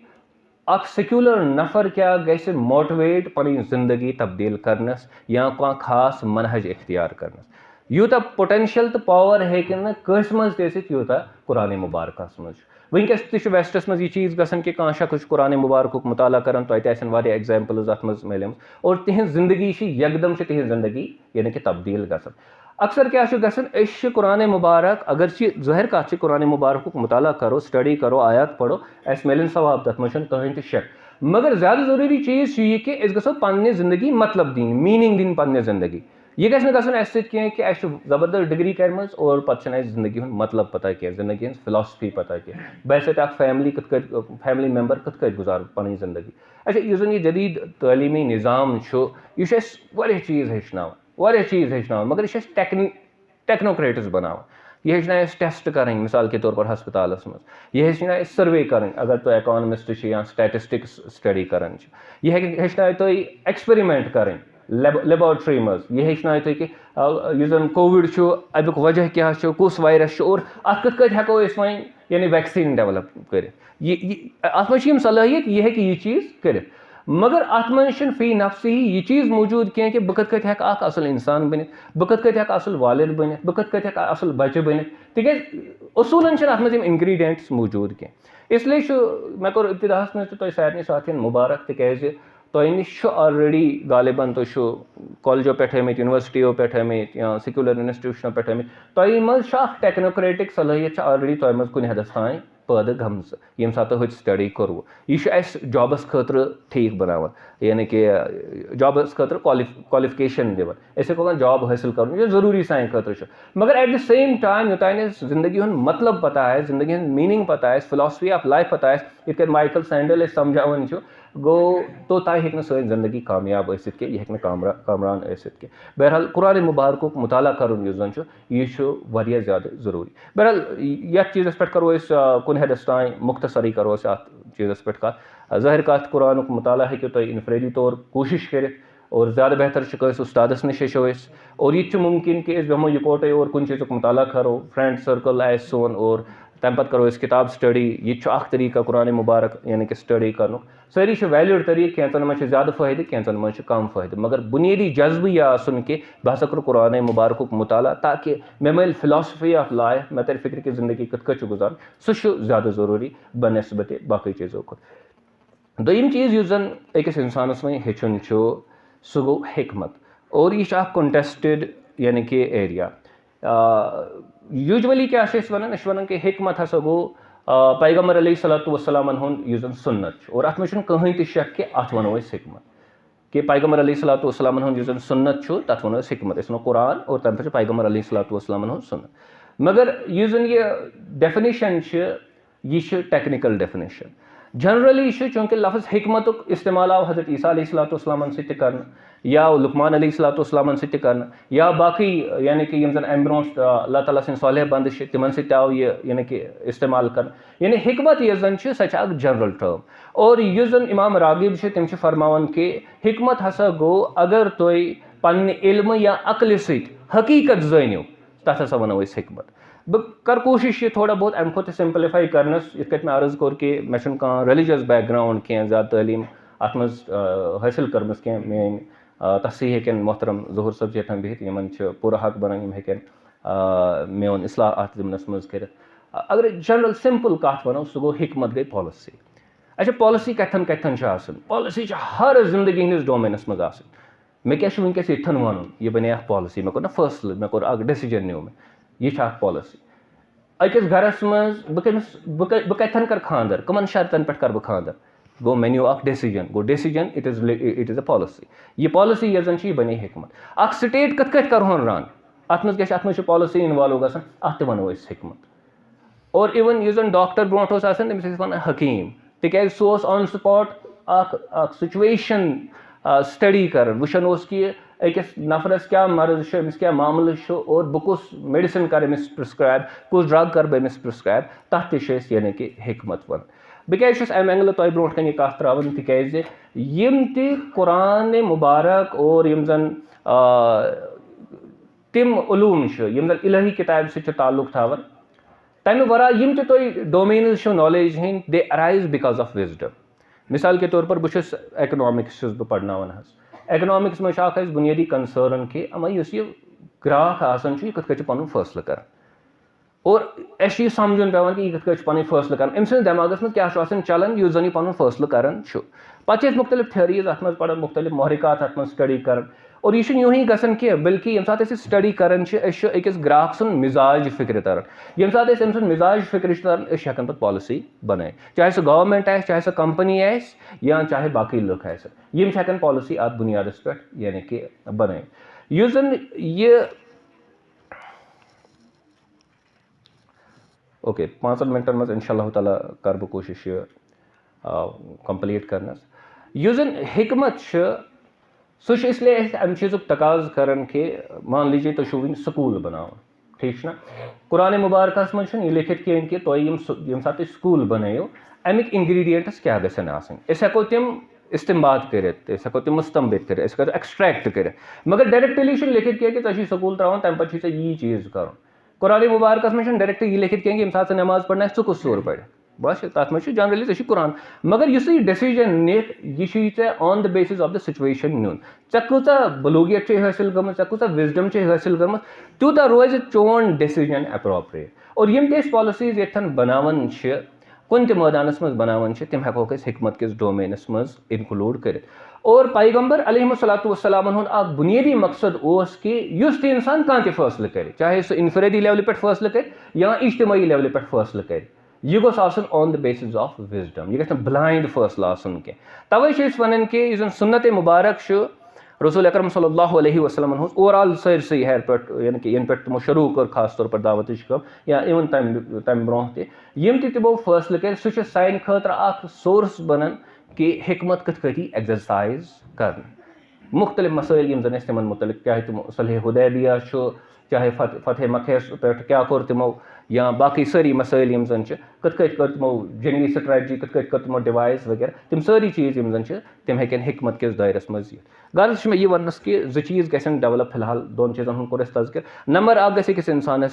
اکھ secular نفر کیٛاہ گژھِ motivate پنٕنۍ زندگی تبدیل کرنس یا کانٛہہ خاص منہج اختیار کرنس۔ یوٗتاہ potential تہٕ power ہیٚکہِ نہٕ کٲنٛسہِ منٛز تہِ ٲسِتھ، یوٗتاہ قرآن مبارکس منٛز چھُ۔ وٕنکیٚس تہِ چھُ Westس منٛز یہِ چیٖز گژھان کہِ کانٛہہ شخص چھُ قرآن مبارکُک مطالعہ کران، تۄہہِ تہِ آسن واریاہ examples اتھ منٛز میلیمٕژ، اور تِہنٛز زندگی چھِ یکدم چھِ تِہنٛز زندگی، یعنی کہِ، تبدیل گژھان۔ اکثر کیٛاہ چھُ گژھان، أسۍ چھِ قرآن مبارک، اگر چھِ ظٲہِر کتھ چھِ، قرآن مبارکُک مطالعہ کرو، study کرو، آیات پرو، اَسہِ میلن ثواب، تتھ منٛز چھُنہٕ کٕہٕنۍ تہِ شک۔ مگر زیادٕ ضروٗری چیٖز چھُ یہِ کہِ أسۍ گژھو پننہِ زندگی مطلب دِنۍ، meaning دِنۍ پننہِ زندگی۔ یہِ گژھِ نہٕ گژھُن اَسہِ سۭتۍ کینٛہہ کہِ اَسہِ چھُ زبردست degree کٔرمٕژ اور پتہٕ چھَنہٕ اَسہِ زندگی ہُنٛد مطلب پتہ کینٛہہ، زندگی ہٕنٛز philosophy پتہ کینٛہہ۔ بہٕ ہسا تہِ اکھ family کِتھ کٲٹھۍ، family member کِتھ کٲٹھۍ گُزارٕ پنٕنۍ زندگی۔ اچھا، یُس زن یہِ جدید تعلیمی نظام چھُ، یہِ چھُ اَسہِ واریاہ چیٖز ہیٚچھناوان، واریاہ چیٖز ہیٚچھناوان، مگر یہِ چھُ اَسہِ ٹیکن-، technocrats بناوان۔ یہِ ہیٚچھنایہِ اَسہِ test کرٕنۍ، مثال کے طور پر ہسپتالس منٛز۔ یہِ ہیٚچھنایہِ اَسہِ survey کرٕنۍ، اگر تُہۍ economist چھِ یا statistics study کران چھِ۔ یہِ ہیٚکہِ، ہیٚچھنایہِ تُہۍ experiment کرٕنۍ لیب-، laboratory منٛز۔ یہِ ہیٚچھنایہِ تُہۍ کہِ، آ، یُس زن COVID چھُ، اَمیُک وجہ کیٛاہ چھُ، کُس virus چھُ اور اَتھ کِتھ کٲٹھۍ ہٮ۪کو أسۍ وۄنۍ، یعنی، vaccine develop کٔرِتھ۔ یہِ، یہِ، اَتھ منٛز چھِ یِم صلٲحیت، یہِ ہیٚکہِ یہِ چیٖز کٔرِتھ۔ مگر اَتھ منٛز چھُنہٕ فی نفسہِ یہِ چیٖز موٗجوٗد کینٛہہ کہِ بہٕ کِتھ کٲٹھۍ ہٮ۪کہٕ اکھ اصل انسان بٔنِتھ، بہٕ کِتھ کٲٹھۍ ہٮ۪کہٕ اصل والد بٔنِتھ، بہٕ کِتھ کٲٹھۍ ہٮ۪کہٕ اصل بچہٕ بٔنِتھ۔ تِکیٛازِ اصوٗلن چھِنہٕ اَتھ منٛز یِم ingredients موٗجوٗد کینٛہہ۔ اس لیے چھُ، مےٚ کوٚر ابتداہس منٛز تہِ تۄہہِ سارنٕے ساتھین مبارک، تِکیٛازِ تۄہہِ نِش چھُ already غالباً، تُہۍ چھِو کالجو پٮ۪ٹھ آمٕتۍ، یونیورسٹیو پٮ۪ٹھ آمٕتۍ یا secular institutionو پٮ۪ٹھ آمٕتۍ، تۄہہِ منٛز چھِ اکھ technocratic صلٲحیت چھِ already تۄہہِ منٛز کُنہِ حدس تام پٲدٕ گٔمژٕ، ییٚمہِ ساتہٕ تُہۍ ہوٚتہِ study کوٚروٕ۔ یہِ چھُ اَسہِ jobس خٲطرٕ ٹھیٖک بناوان، یعنی کہِ jobس خٲطرٕ quali-، qualification دِوان۔ أسۍ ہٮ۪کو وَنان job حٲصِل کَرُن، یہِ ضروٗری سانہِ خٲطرٕ چھُ۔ مگر at the same time، یوٚتام نہٕ اَسہِ زندگی ہُنٛد مطلب پتہ آسہِ، زندگی ہُنٛد meaning پتہ آسہِ، philosophy of life پتہ آسہِ، یِتھ کٔنۍ مائیکل سینڈل أسۍ سمجھاوان چھُ، گوٚو توٚتام ہیٚکہِ نہٕ سٲنۍ زندگی کامیاب ٲسِتھ کینٛہہ، یہِ ہیٚکہِ نہٕ کامرا-، کامران ٲسِتھ کینٛہہ۔ بہرحال، قرآن مبارکُک مطالعہ کرُن یُس زن چھُ، یہِ چھُ واریاہ زیادٕ ضروٗری۔ بہرحال، یتھ چیٖزس پٮ۪ٹھ کرو أسۍ، آ، کُنہِ حدس تام مختصرٕے کرو أسۍ اتھ چیٖزس پٮ۪ٹھ کتھ۔ آ، ظٲہِر کتھ، قرآنُک مطالعہ ہیٚکِو تُہۍ انفرٲدی طور کوٗشش کٔرِتھ، اور زیادٕ بہتر چھُ کٲنٛسہِ اُستادس نِش ہیٚچھو أسۍ۔ اور یہِ تہِ چھُ مُمکِن کہِ أسۍ بیٚہمو یِکوٹے اور کُنہِ چیٖزُک مطالعہ کرو، friend circle آسہِ سون، اور تَمہِ پَتہٕ کَرو أسۍ کِتاب سٹڈی۔ یہِ تہِ چھُ اَکھ طریٖقہ قرآن مبارک یعنی کہِ سٹڈی کَرنُک۔ سٲری چھِ ویلِڈ طریٖقہٕ، کینٛژَن منٛز چھِ زیادٕ فٲیدٕ، کینٛژَن منٛز چھِ کَم فٲیدٕ، مگر بُنیٲدی جذبہٕ یہِ آسُن کہِ بہٕ ہسا کَرٕ قرآن مبارکُک مطالعہ، تاکہِ مےٚ میلہِ philosophy of life، مےٚ تَرِ فِکرِ کہِ زندگی کِتھ کٲٹھۍ چھُ گُزارُن، سُہ چھُ زیادٕ ضروٗری بہ نسبتِ باقٕے چیٖزو کھۄتہٕ۔ دوٚیِم چیٖز یُس زَن أکِس اِنسانَس وۄنۍ ہیٚچھُن چھُ، سُہ گوٚو حکمت۔ اور یہِ چھُ اَکھ contested یعنی کہِ ایریا۔ یوٗجولی کیٛاہ چھِ أسۍ وَنان؟ أسۍ چھِ وَنان کہِ حکمت ہسا گوٚو، آ، پیغمبر علیہ الصلوۃ والسلامن ہُنٛد یُس زَن سُنت چھُ، اور اَتھ منٛز چھُنہٕ کٕہٕنۍ تہِ شک کہِ اَتھ وَنو أسۍ حکمت۔ کہِ پیغمبر علیہ الصلوۃ والسلامن ہُنٛد یُس زَن سُنت چھُ، تَتھ وَنو أسۍ حکمت، أسۍ وَنو قرآن، اور تَمہِ پَتہٕ چھُ پیغمبر علیہ الصلوۃ والسلامن ہُنٛد سُنت۔ مگر یُس زَن یہِ definition چھِ، یہِ چھِ technical definition۔ Generally چھُ چوٗنٛکہِ لفظ حکمتُک استعمال آو حضرت عیسیٰ علیہ الصلوۃ والسلامن سۭتۍ تہِ کرنہٕ، یا آو لقمان علیہ الصلوۃ والسلامن سۭتۍ تہِ کرنہٕ، یا باقٕے یعنی کہِ یِم زَن اَمہِ برونٛٹھ، آ، اللہ تعالیٰ سٕنٛدۍ صالح بندٕ چھِ، تِمن سۭتۍ تہِ آو یہِ یعنی کہِ استعمال کرنہٕ۔ یعنی حکمت یۄس زَن چھِ، سۄ چھِ اَکھ general term۔ اور یُس زَن امام راغب چھِ، تِم چھِ فرماوان کہِ حکمت ہسا گوٚو اگر تُہۍ پننہِ علمہٕ یا عقلہِ سۭتۍ حقیٖقت زٲنِو، تَتھ ہسا وَنو أسۍ حکمت۔ بہٕ کَرٕ کوٗشِش یہِ تھوڑا بہت اَمہِ کھۄتہٕ simplify کرنَس، یِتھ کٲٹھۍ مےٚ عرض کوٚر کہِ مےٚ چھُنہٕ کانٛہہ religious background کینٛہہ، زیادٕ تعلیٖم اَتھ منٛز، آ، حٲصِل کٔرمٕژ کینٛہہ۔ میٛٲنۍ، آ، تصحیح ہیٚکن محترم ظہوٗر صٲب چھِ ییٚتٮ۪ن بِہِتھ، یِمَن چھِ پوٗرٕ حق بَنان، یِم ہیٚکن، آ، میون اصلاح اَتھ ضِمنَس منٛز کٔرِتھ۔ آ، اگر general simple کَتھ وَنو، سُہ گوٚو حکمت گٔے policy۔ اچھا، policy کَتھن کَتھن چھِ آسان؟ Policy چھِ ہر زندگی ہٕنٛدِس domainس منٛز آسان۔ مےٚ کیٛاہ چھُ وٕنکیٚس ییٚتھٮ۪ن وَنُن؟ یہِ بَنے اَکھ policy، مےٚ کوٚر نہ فٲصلہٕ، مےٚ کوٚر اَکھ decision نیوٗ مےٚ، یہِ چھِ اَکھ policy۔ أکِس گَرَس منٛز بہٕ کٔمِس، بہٕ کَ-، بہٕ کَتھٮ۪ن کَرٕ خانٛدر، کَمَن شرطن پٮ۪ٹھ کَرٕ بہٕ خانٛدر؟ گوٚو مےٚ نیوٗ اَکھ decision، گوٚو decision، it is li-، it is a policy۔ یہِ policy یۄس زَن چھِ، یہِ بَنے حکمت۔ اَکھ state کِتھ کٲٹھۍ کَرٕہون run؟ اَتھ منٛز کیٛاہ چھِ، اَتھ منٛز چھِ policy involve گژھان، اَتھ تہِ وَنو أسۍ حکمت۔ اور even یُس زَن ڈاکٹر برونٛٹھ اوس آسان، تٔمِس ٲسۍ وَنان حکیٖم، تِکیٛازِ سُہ اوس on spot اَکھ، اَکھ situation، آ، study کَران، وٕچھان اوس کہِ أکِس نفرَس کیٛاہ مرض چھُ، أمِس کیٛاہ معاملہٕ چھُ، اور بہٕ کُس medicine کَرٕ أمِس prescribe، کُس drug کَرٕ بہٕ أمِس prescribe، تَتھ تہِ چھِ أسۍ یعنی کہِ حکمت وَنان۔ بہٕ کیٛازِ چھُس اَمہِ angle تۄہہِ برونٛٹھ کَنہِ یہِ کَتھ ترٛاوان؟ تِکیٛازِ یِم تہِ قرآن مبارک اور یِم زَن، آ، تِم علوٗم چھِ، یِم زَن الہی کِتابہِ سۭتۍ چھِ تعلق تھاوان، تَمہِ ورٲے یِم تہِ تۄہہِ domains چھِو knowledge ہٕنٛدۍ، they arise because of wisdom۔ مثال کے طور پر بہٕ چھُس، economics چھُس بہٕ پَرناوان حظ۔ Economics منٛز چھُ اَکھ اَسہِ بُنیٲدی concern کہِ اَما یُس یہِ گراکھ آسان چھُ، یہِ کِتھ کٔنۍ چھُ پَنُن فٲصلہٕ کران۔ اور اَسہِ چھُ یہِ سَمجھُن پٮ۪وان کہِ یہِ کِتھ کٔنۍ چھُ پَنٕنۍ فٲصلہٕ کران، أمۍ سٕنٛدِس دٮ۪ماغَس منٛز کیٛاہ چھُ آسان چَلان، یُس زَن یہِ پَنُن فٲصلہٕ کران چھُ۔ پَتہٕ چھِ أسۍ مُختٔلِف theories اَتھ منٛز پَران، مُختٔلِف محرکات اَتھ منٛز study کران۔ اور یہِ چھُنہٕ یِہُے گژھان کینٛہہ، بلکہِ ییٚمہِ ساتہٕ أسۍ یہِ study کران چھِ، أسۍ چھِ أکِس گراکھ سُنٛد مِزاج فِکرِ تران۔ ییٚمہِ ساتہٕ أسۍ أمۍ سُنٛد مِزاج فِکرِ چھِ تران، أسۍ چھِ ہٮ۪کان پَتہٕ policy بَنٲیِتھ، چاہے سُہ government آسہِ، چاہے سۄ company آسہِ، یا چاہے باقٕے لُکھ آسن، یِم چھِ ہٮ۪کان policy اَتھ بُنیادَس پٮ۪ٹھ یعنی کہِ بَنٲیِتھ۔ یُس زَن یہِ، okay، پانٛژَن مِنٹَن منٛز اِنشاء اللہ تعالیٰ کَرٕ بہٕ کوٗشِش یہِ، آ، complete کرنَس۔ یُس زَن حکمت چھِ، سُہ چھُ اس لیے اَسہِ اَمہِ چیٖزُک تقاضہٕ کران کہِ مان لیجیے تُہۍ چھِو وٕنہِ سکوٗل بَناوان، ٹھیٖک چھُنہ؟ قرآن مبارکَس منٛز چھُنہٕ یہِ لیکھِتھ کِہیٖنۍ کہِ تۄہہِ یِم سُہ، ییٚمہِ ساتہٕ تُہۍ سکوٗل بَنٲیِو، اَمِکۍ ingredients کیٛاہ گژھن آسٕنۍ۔ أسۍ ہٮ۪کو تِم استنباط کٔرِتھ، أسۍ ہٮ۪کو تِم مستنبط کٔرِتھ، أسۍ ہٮ۪کو extract کٔرِتھ، مگر directly چھُنہٕ لیکھِتھ کینٛہہ کہِ ژےٚ چھُے سکوٗل ترٛاوُن، تَمہِ پَتہٕ چھُے ژےٚ یی چیٖز کَرُن۔ قرآن مبارکَس منٛز چھُنہٕ directly یہِ لیکھِتھ کینٛہہ کہِ ییٚمہِ ساتہٕ ژٕ نٮ۪ماز پَرنہِ آسہِ، ژٕ کُس سورٕ پَرکھ۔ بس، تَتھ منٛز چھُ generally ژےٚ چھُے قرآن۔ مگر یُس ژٕ یہِ decision نِکھ، یہِ چھُے ژےٚ on the basis of the situation نیُن۔ ژےٚ کۭژاہ بلوغیت چھے حٲصِل گٔمٕژ، ژےٚ کۭژاہ wisdom چھے حٲصِل گٔمٕژ، تیوٗتاہ روزِ چون decision appropriate۔ اور یِم تہِ أسۍ policies ییٚتھٮ۪ن بَناوان چھِ، کُنہِ تہِ مٲدانَس منٛز بَناوان چھِ، تِم ہٮ۪کوکھ أسۍ حکمت کِس domainس منٛز include کٔرِتھ۔ اور پیغمبر علیہ الصلوۃ والسلامن ہُنٛد اَکھ بُنیٲدی مقصد اوس کہِ یُس تہِ اِنسان کانٛہہ تہِ فٲصلہٕ کَرِ، چاہے سُہ انفرٲدی levelہِ پٮ۪ٹھ فٲصلہٕ کَرِ یا اجتمٲعی levelہِ پٮ۪ٹھ فٲصلہٕ کَرِ، یہِ گوٚژھ آسُن on the basis of wisdom۔ یہِ گژھِ نہٕ blind فٲصلہٕ آسُن کینٛہہ۔ تَوَے چھِ أسۍ وَنان کہِ یُس زَن سُنت مبارک چھُ رسول اکرم صلی اللہ علیہ وسلمن ہٕنٛز، overall سٲرسٕے ہیٚرِ پٮ۪ٹھ، یعنی کہِ یَنہٕ پٮ۪ٹھ تِمو شروٗع کٔر خاص طور پر دعوتٕچ کٲم، یا even تَمہِ، تَمہِ برونٛہہ تہِ، یِم تہِ تِمو فٲصلہٕ کٔرۍ، سُہ چھُ سانہِ خٲطرٕ اَکھ source بَنان کہِ حکمت کِتھ کٲٹھۍ یی exercise کرنہٕ۔ مُختٔلِف مسٲیِل یِم زَن اَسہِ تِمن مُتعلِق، چاہے تِم صلح حدیبیہ چھُ، چاہے فتح، فتح مکہ یَس پٮ۪ٹھ کیٛاہ کوٚر تِمو، یا باقٕے سٲری مسٲیِل یِم زَن چھِ، کِتھ کٲٹھۍ کٔر تِمو جنگی strategy، کِتھ کٲٹھۍ کٔر تِمو devise وغیرہ، تِم سٲری چیٖز یِم زَن چھِ، تِم ہیٚکن حکمت کِس دٲیرَس منٛز یِتھ۔ غرض چھُ مےٚ یہِ وَننَس کہِ زٕ چیٖز گژھن develop، فی الحال دۄن چیٖزَن ہُنٛد کوٚر اَسہِ تذکر۔ نمبر اکھ گژھِ أکِس اِنسانَس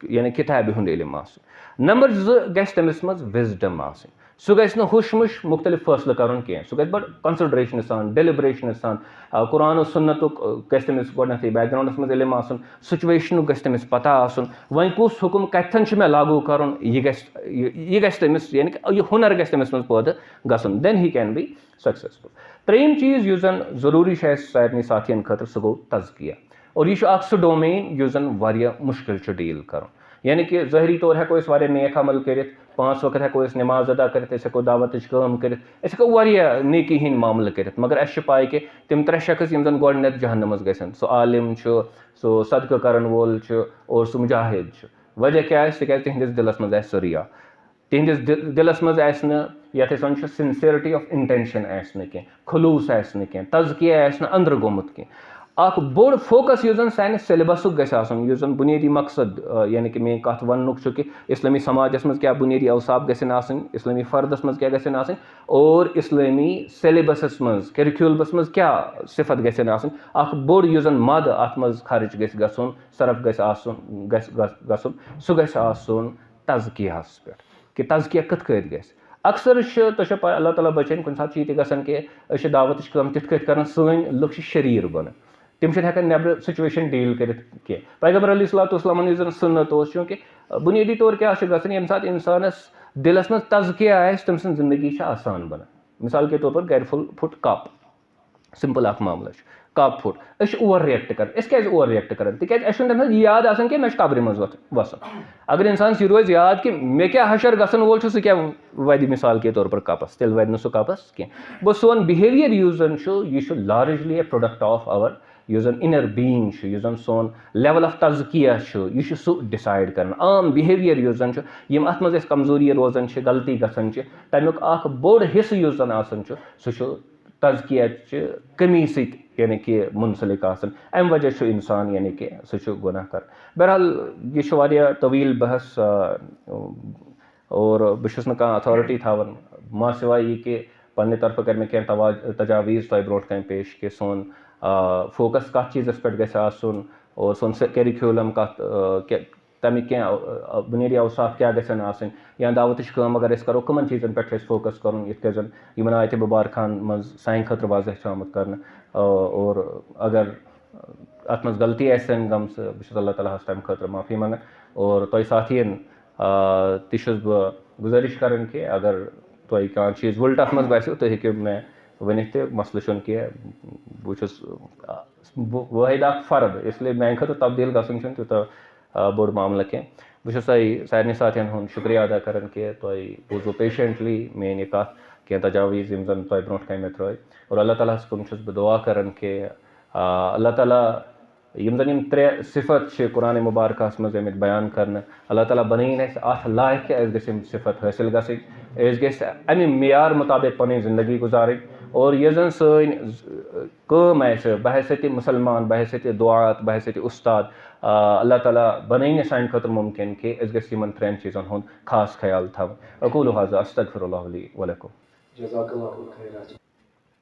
یعنی کِتابہِ ہُنٛد علم آسُن۔ نمبر زٕ، گژھِ تٔمِس منٛز وِزڈم آسٕنۍ۔ سُہ گژھِ نہٕ ہُش مُش مُختٔلِف فٲصلہٕ کَرُن کینٛہہ، سُہ گژھِ بَڑٕ کانسنٹریشنہٕ سان، ڈیلیبریشنہٕ سان، آ، قرآن و سُنتُک، آ، گژھِ تٔمِس گۄڈٕنیتھٕے بیک گراؤنڈَس منٛز علم آسُن، سچویشنُک گژھِ تٔمِس پتہ آسُن، وۄنۍ کُس حُکُم کَتٮ۪ن چھُ مےٚ لاگوٗ کَرُن، یہِ گژھِ، یہِ، یہِ گژھِ تٔمِس، یعنی کہِ یہِ ہُنر گژھِ تٔمِس منٛز پٲدٕ گژھُن، then he can be successful۔ ترٛیٚیِم چیٖز یُس زَن ضروٗری چھُ اَسہِ سارنٕے ساتھین خٲطرٕ، سُہ گوٚو تزکیہ۔ اور یہِ چھُ اکھ سُہ ڈومین یُس زَن واریاہ مُشکِل چھُ ڈیٖل کَرُن۔ یعنی کہِ ظٲہری طور ہٮ۪کو أسۍ واریاہ نیک عمل کٔرِتھ، پانٛژھ وقت ہٮ۪کو أسۍ نٮ۪ماز ادا کٔرِتھ، أسۍ ہٮ۪کو دعوتٕچ کٲم کٔرِتھ، أسۍ ہٮ۪کو واریاہ نیکی ہٕنٛدۍ معاملہٕ کٔرِتھ، مگر اَسہِ چھِ پَے کہِ تِم ترٛےٚ شخص یِم زَن گۄڈٕنٮ۪تھ جہنمس گژھن، سُہ عالم چھُ، سُہ صدقہٕ کرن وول چھُ، اور سُہ مجاہد چھُ۔ وجہ کیٛاہ آسہِ؟ تِکیٛازِ تِہنٛدِس دِلس منٛز آسہِ سُہ ریا۔ تِہنٛدِس دِ-، دِلس منٛز آسہِ نہٕ، یَتھ أسۍ وَنان چھِ sincerity of intention، آسہِ نہٕ کینٛہہ، خلوٗص آسہِ نہٕ کینٛہہ، تزکیہ آسہِ نہٕ أنٛدرٕ گوٚمُت کینٛہہ۔ اکھ بوٚڑ فوکس یُس زَن سانہِ سیلبسُک گژھِ آسُن، یُس زَن بُنیٲدی مقصد، آ، یعنی کہِ میٲنۍ کَتھ وَننُک چھُ کہِ اِسلٲمی سماجس منٛز کیٛاہ بُنیٲدی اوصاف گژھن آسٕنۍ، اِسلٲمی فردس منٛز کیٛاہ گژھن آسٕنۍ، اور اِسلٲمی سیلبسس منٛز، کیریکیولمس منٛز کیٛاہ صفت گژھن آسٕنۍ۔ اکھ بوٚڑ یُس زَن مد اَتھ منٛز خرٕچ گژھِ گژھُن، صرف گژھِ آسُن، گژھِ گژھ-، گژھُن، سُہ گژھِ آسُن تزکیہس پٮ۪ٹھ، کہِ تزکیہ کِتھ کٲٹھۍ گژھِ۔ اکثر چھِ، تۄہہِ چھےٚ پَے، اللہ تعالیٰ بچٲیِن، کُنہِ ساتہٕ چھِ ییٖتیٛاہ گژھان کہِ أسۍ چھِ دعوتٕچ کٲم تِتھ کٲٹھۍ کران، سٲنۍ لُکھ چھِ شریٖر بنان، تِم چھِنہٕ ہٮ۪کان نٮ۪برٕ سچویشن ڈیٖل کٔرِتھ کینٛہہ۔ پیغمبر علیہ الصلوۃ والسلامن یُس زن سُنت اوس، چوٗنٛکہِ بُنیٲدی طور کیٛاہ چھُ گژھان، ییٚمہِ ساتہٕ انسانس دِلس منٛز تزکیہ آسہِ، تٔمۍ سٕنٛز زندگی چھِ آسان بنان۔ مثال کے طور پر گرِ پھُل-، پھُٹ کپ، سمپل اکھ معاملہٕ چھُ، کپ پھُٹ۔ أسۍ چھِ اوور ریئیکٹ کران۔ أسۍ کیازِ اوور ریئیکٹ کران؟ تِکیازِ اَسہِ چھُنہٕ تَمہِ ساتہٕ یہِ یاد آسان کہِ مےٚ چھُ قبرِ منٛز وۄتھ-، وَسُن۔ اگر اِنسانَس یہِ روزِ یاد کہِ مےٚ کیٛاہ حشر گژھن وول چھُ، سُہ کیٛاہ وَدِ، مثال کے طور پر، کپس، تیٚلہِ وَدِ نہٕ سُہ کپس کینٛہہ۔ گوٚو، سون بِہیویئر یُس زَن چھُ، یہِ چھُ largely a product of our، یُس زَن inner being چھُ، یُس زَن سون level of تزکیہ چھُ، یہِ چھُ سُہ ڈیسائیڈ کران۔ عام بِہیویئر یُس زَن چھُ، یِم اَتھ منٛز اَسہِ کمزوری روزان چھِ، غلطی گژھان چھِ، تَمیُک اکھ بوٚڑ حصہٕ یُس زَن آسان چھُ، سُہ چھُ تزکیہ چہِ کمی سۭتۍ، یعنی کہِ منسلک آسان۔ اَمہِ وجہ چھُ اِنسان، یعنی کہِ سُہ چھُ گۄناہ کران۔ بہرحال، یہِ چھُ واریاہ طویل بحث، آ، اور بہٕ چھُس نہٕ کانٛہہ اتھارٹی تھاوان۔ ما سوائے یہِ کہِ پننہِ طرفہٕ کرِ مےٚ کینٛہہ توا-، تجاویز تۄہہِ برونٛٹھ کنہِ پیش کہِ سون، آ، فوکس کتھ چیٖزس پٮ۪ٹھ گژھِ آسُن اور سون سہ-، کیریکیولم کتھ، آ، کہِ-، تَمِکۍ کینٛہہ، آ، آ، بُنیٲدی اوصاف کیٛاہ گژھن آسٕنۍ، یا دعوتٕچ کٲم اگر أسۍ کرو، کٕمن چیٖزن پٮ۪ٹھ چھُ اَسہِ فوکس کرُن، یِتھ کٔنۍ زن یِمن آیتِ مُبارکہن منٛز سانہِ خٲطرٕ واضح چھُ آمُت کرنہٕ، آ، اور اگر اتھ منٛز غلطی آسن گٔمژٕ، بہٕ چھُس اللہ تعالیٰ ہس تمہِ خٲطرٕ معٲفی منٛگان۔ اور تۄہہِ ساتھین، آ، تہِ چھُس بہٕ گُزٲرِش کران کہِ اگر تۄہہِ کانٛہہ چیٖز وُلٹہٕ اتھ منٛز باسیو، تُہۍ ہیٚکِو مےٚ ؤنِتھ تہِ، مسلہٕ چھُنہٕ کینٛہہ۔ بہٕ چھُس، آ، بہٕ، واحد اکھ فرد، اس لیے میانہِ خٲطرٕ تبدیل گژھُن چھُنہٕ تیوٗتاہ، آ، بوٚڑ معاملہٕ کینٛہہ۔ بہٕ چھُس تۄہہِ سارنٕے ساتھین ہُنٛد شُکریہ ادا کران کہِ تۄہہِ بوٗزوٕ پیشنٹلی میٲنۍ یہِ کتھ، کینٛہہ تجاویز یِم زن تۄہہِ برونٛٹھ کنہِ مےٚ ترٲے۔ اور اللہ تعالیٰ ہس کُن چھُس بہٕ دُعا کران کہِ، آ، اللہ تعالیٰ، یِم زن یِم ترٛےٚ صفت چھِ قرآن مبارکس منٛز آمٕتۍ بیان کرنہٕ، اللہ تعالیٰ بنٲیِن اَسہِ اتھ لایق کہِ اَسہِ گژھِ یِم صفت حٲصِل گژھٕنۍ، أسۍ گژھِ امہِ معیار مطابق پنٕنۍ زندگی گُزارٕنۍ۔ اور یۄس زن سٲنۍ کٲم آسہِ بحیثیت مسلمان، بحیثیت دُعات، بحیثیت استاد، آ، اللہ تعالیٰ بنٲیِن یہِ سانہِ خٲطرٕ ممکن کہِ أسۍ گژھِ یِمن ترٛٮ۪ن چیٖزن ہُنٛد خاص خیال تھاوُن۔ اقول هذا استغفر الله لي ولكم۔ جزاک اللہ خیرا۔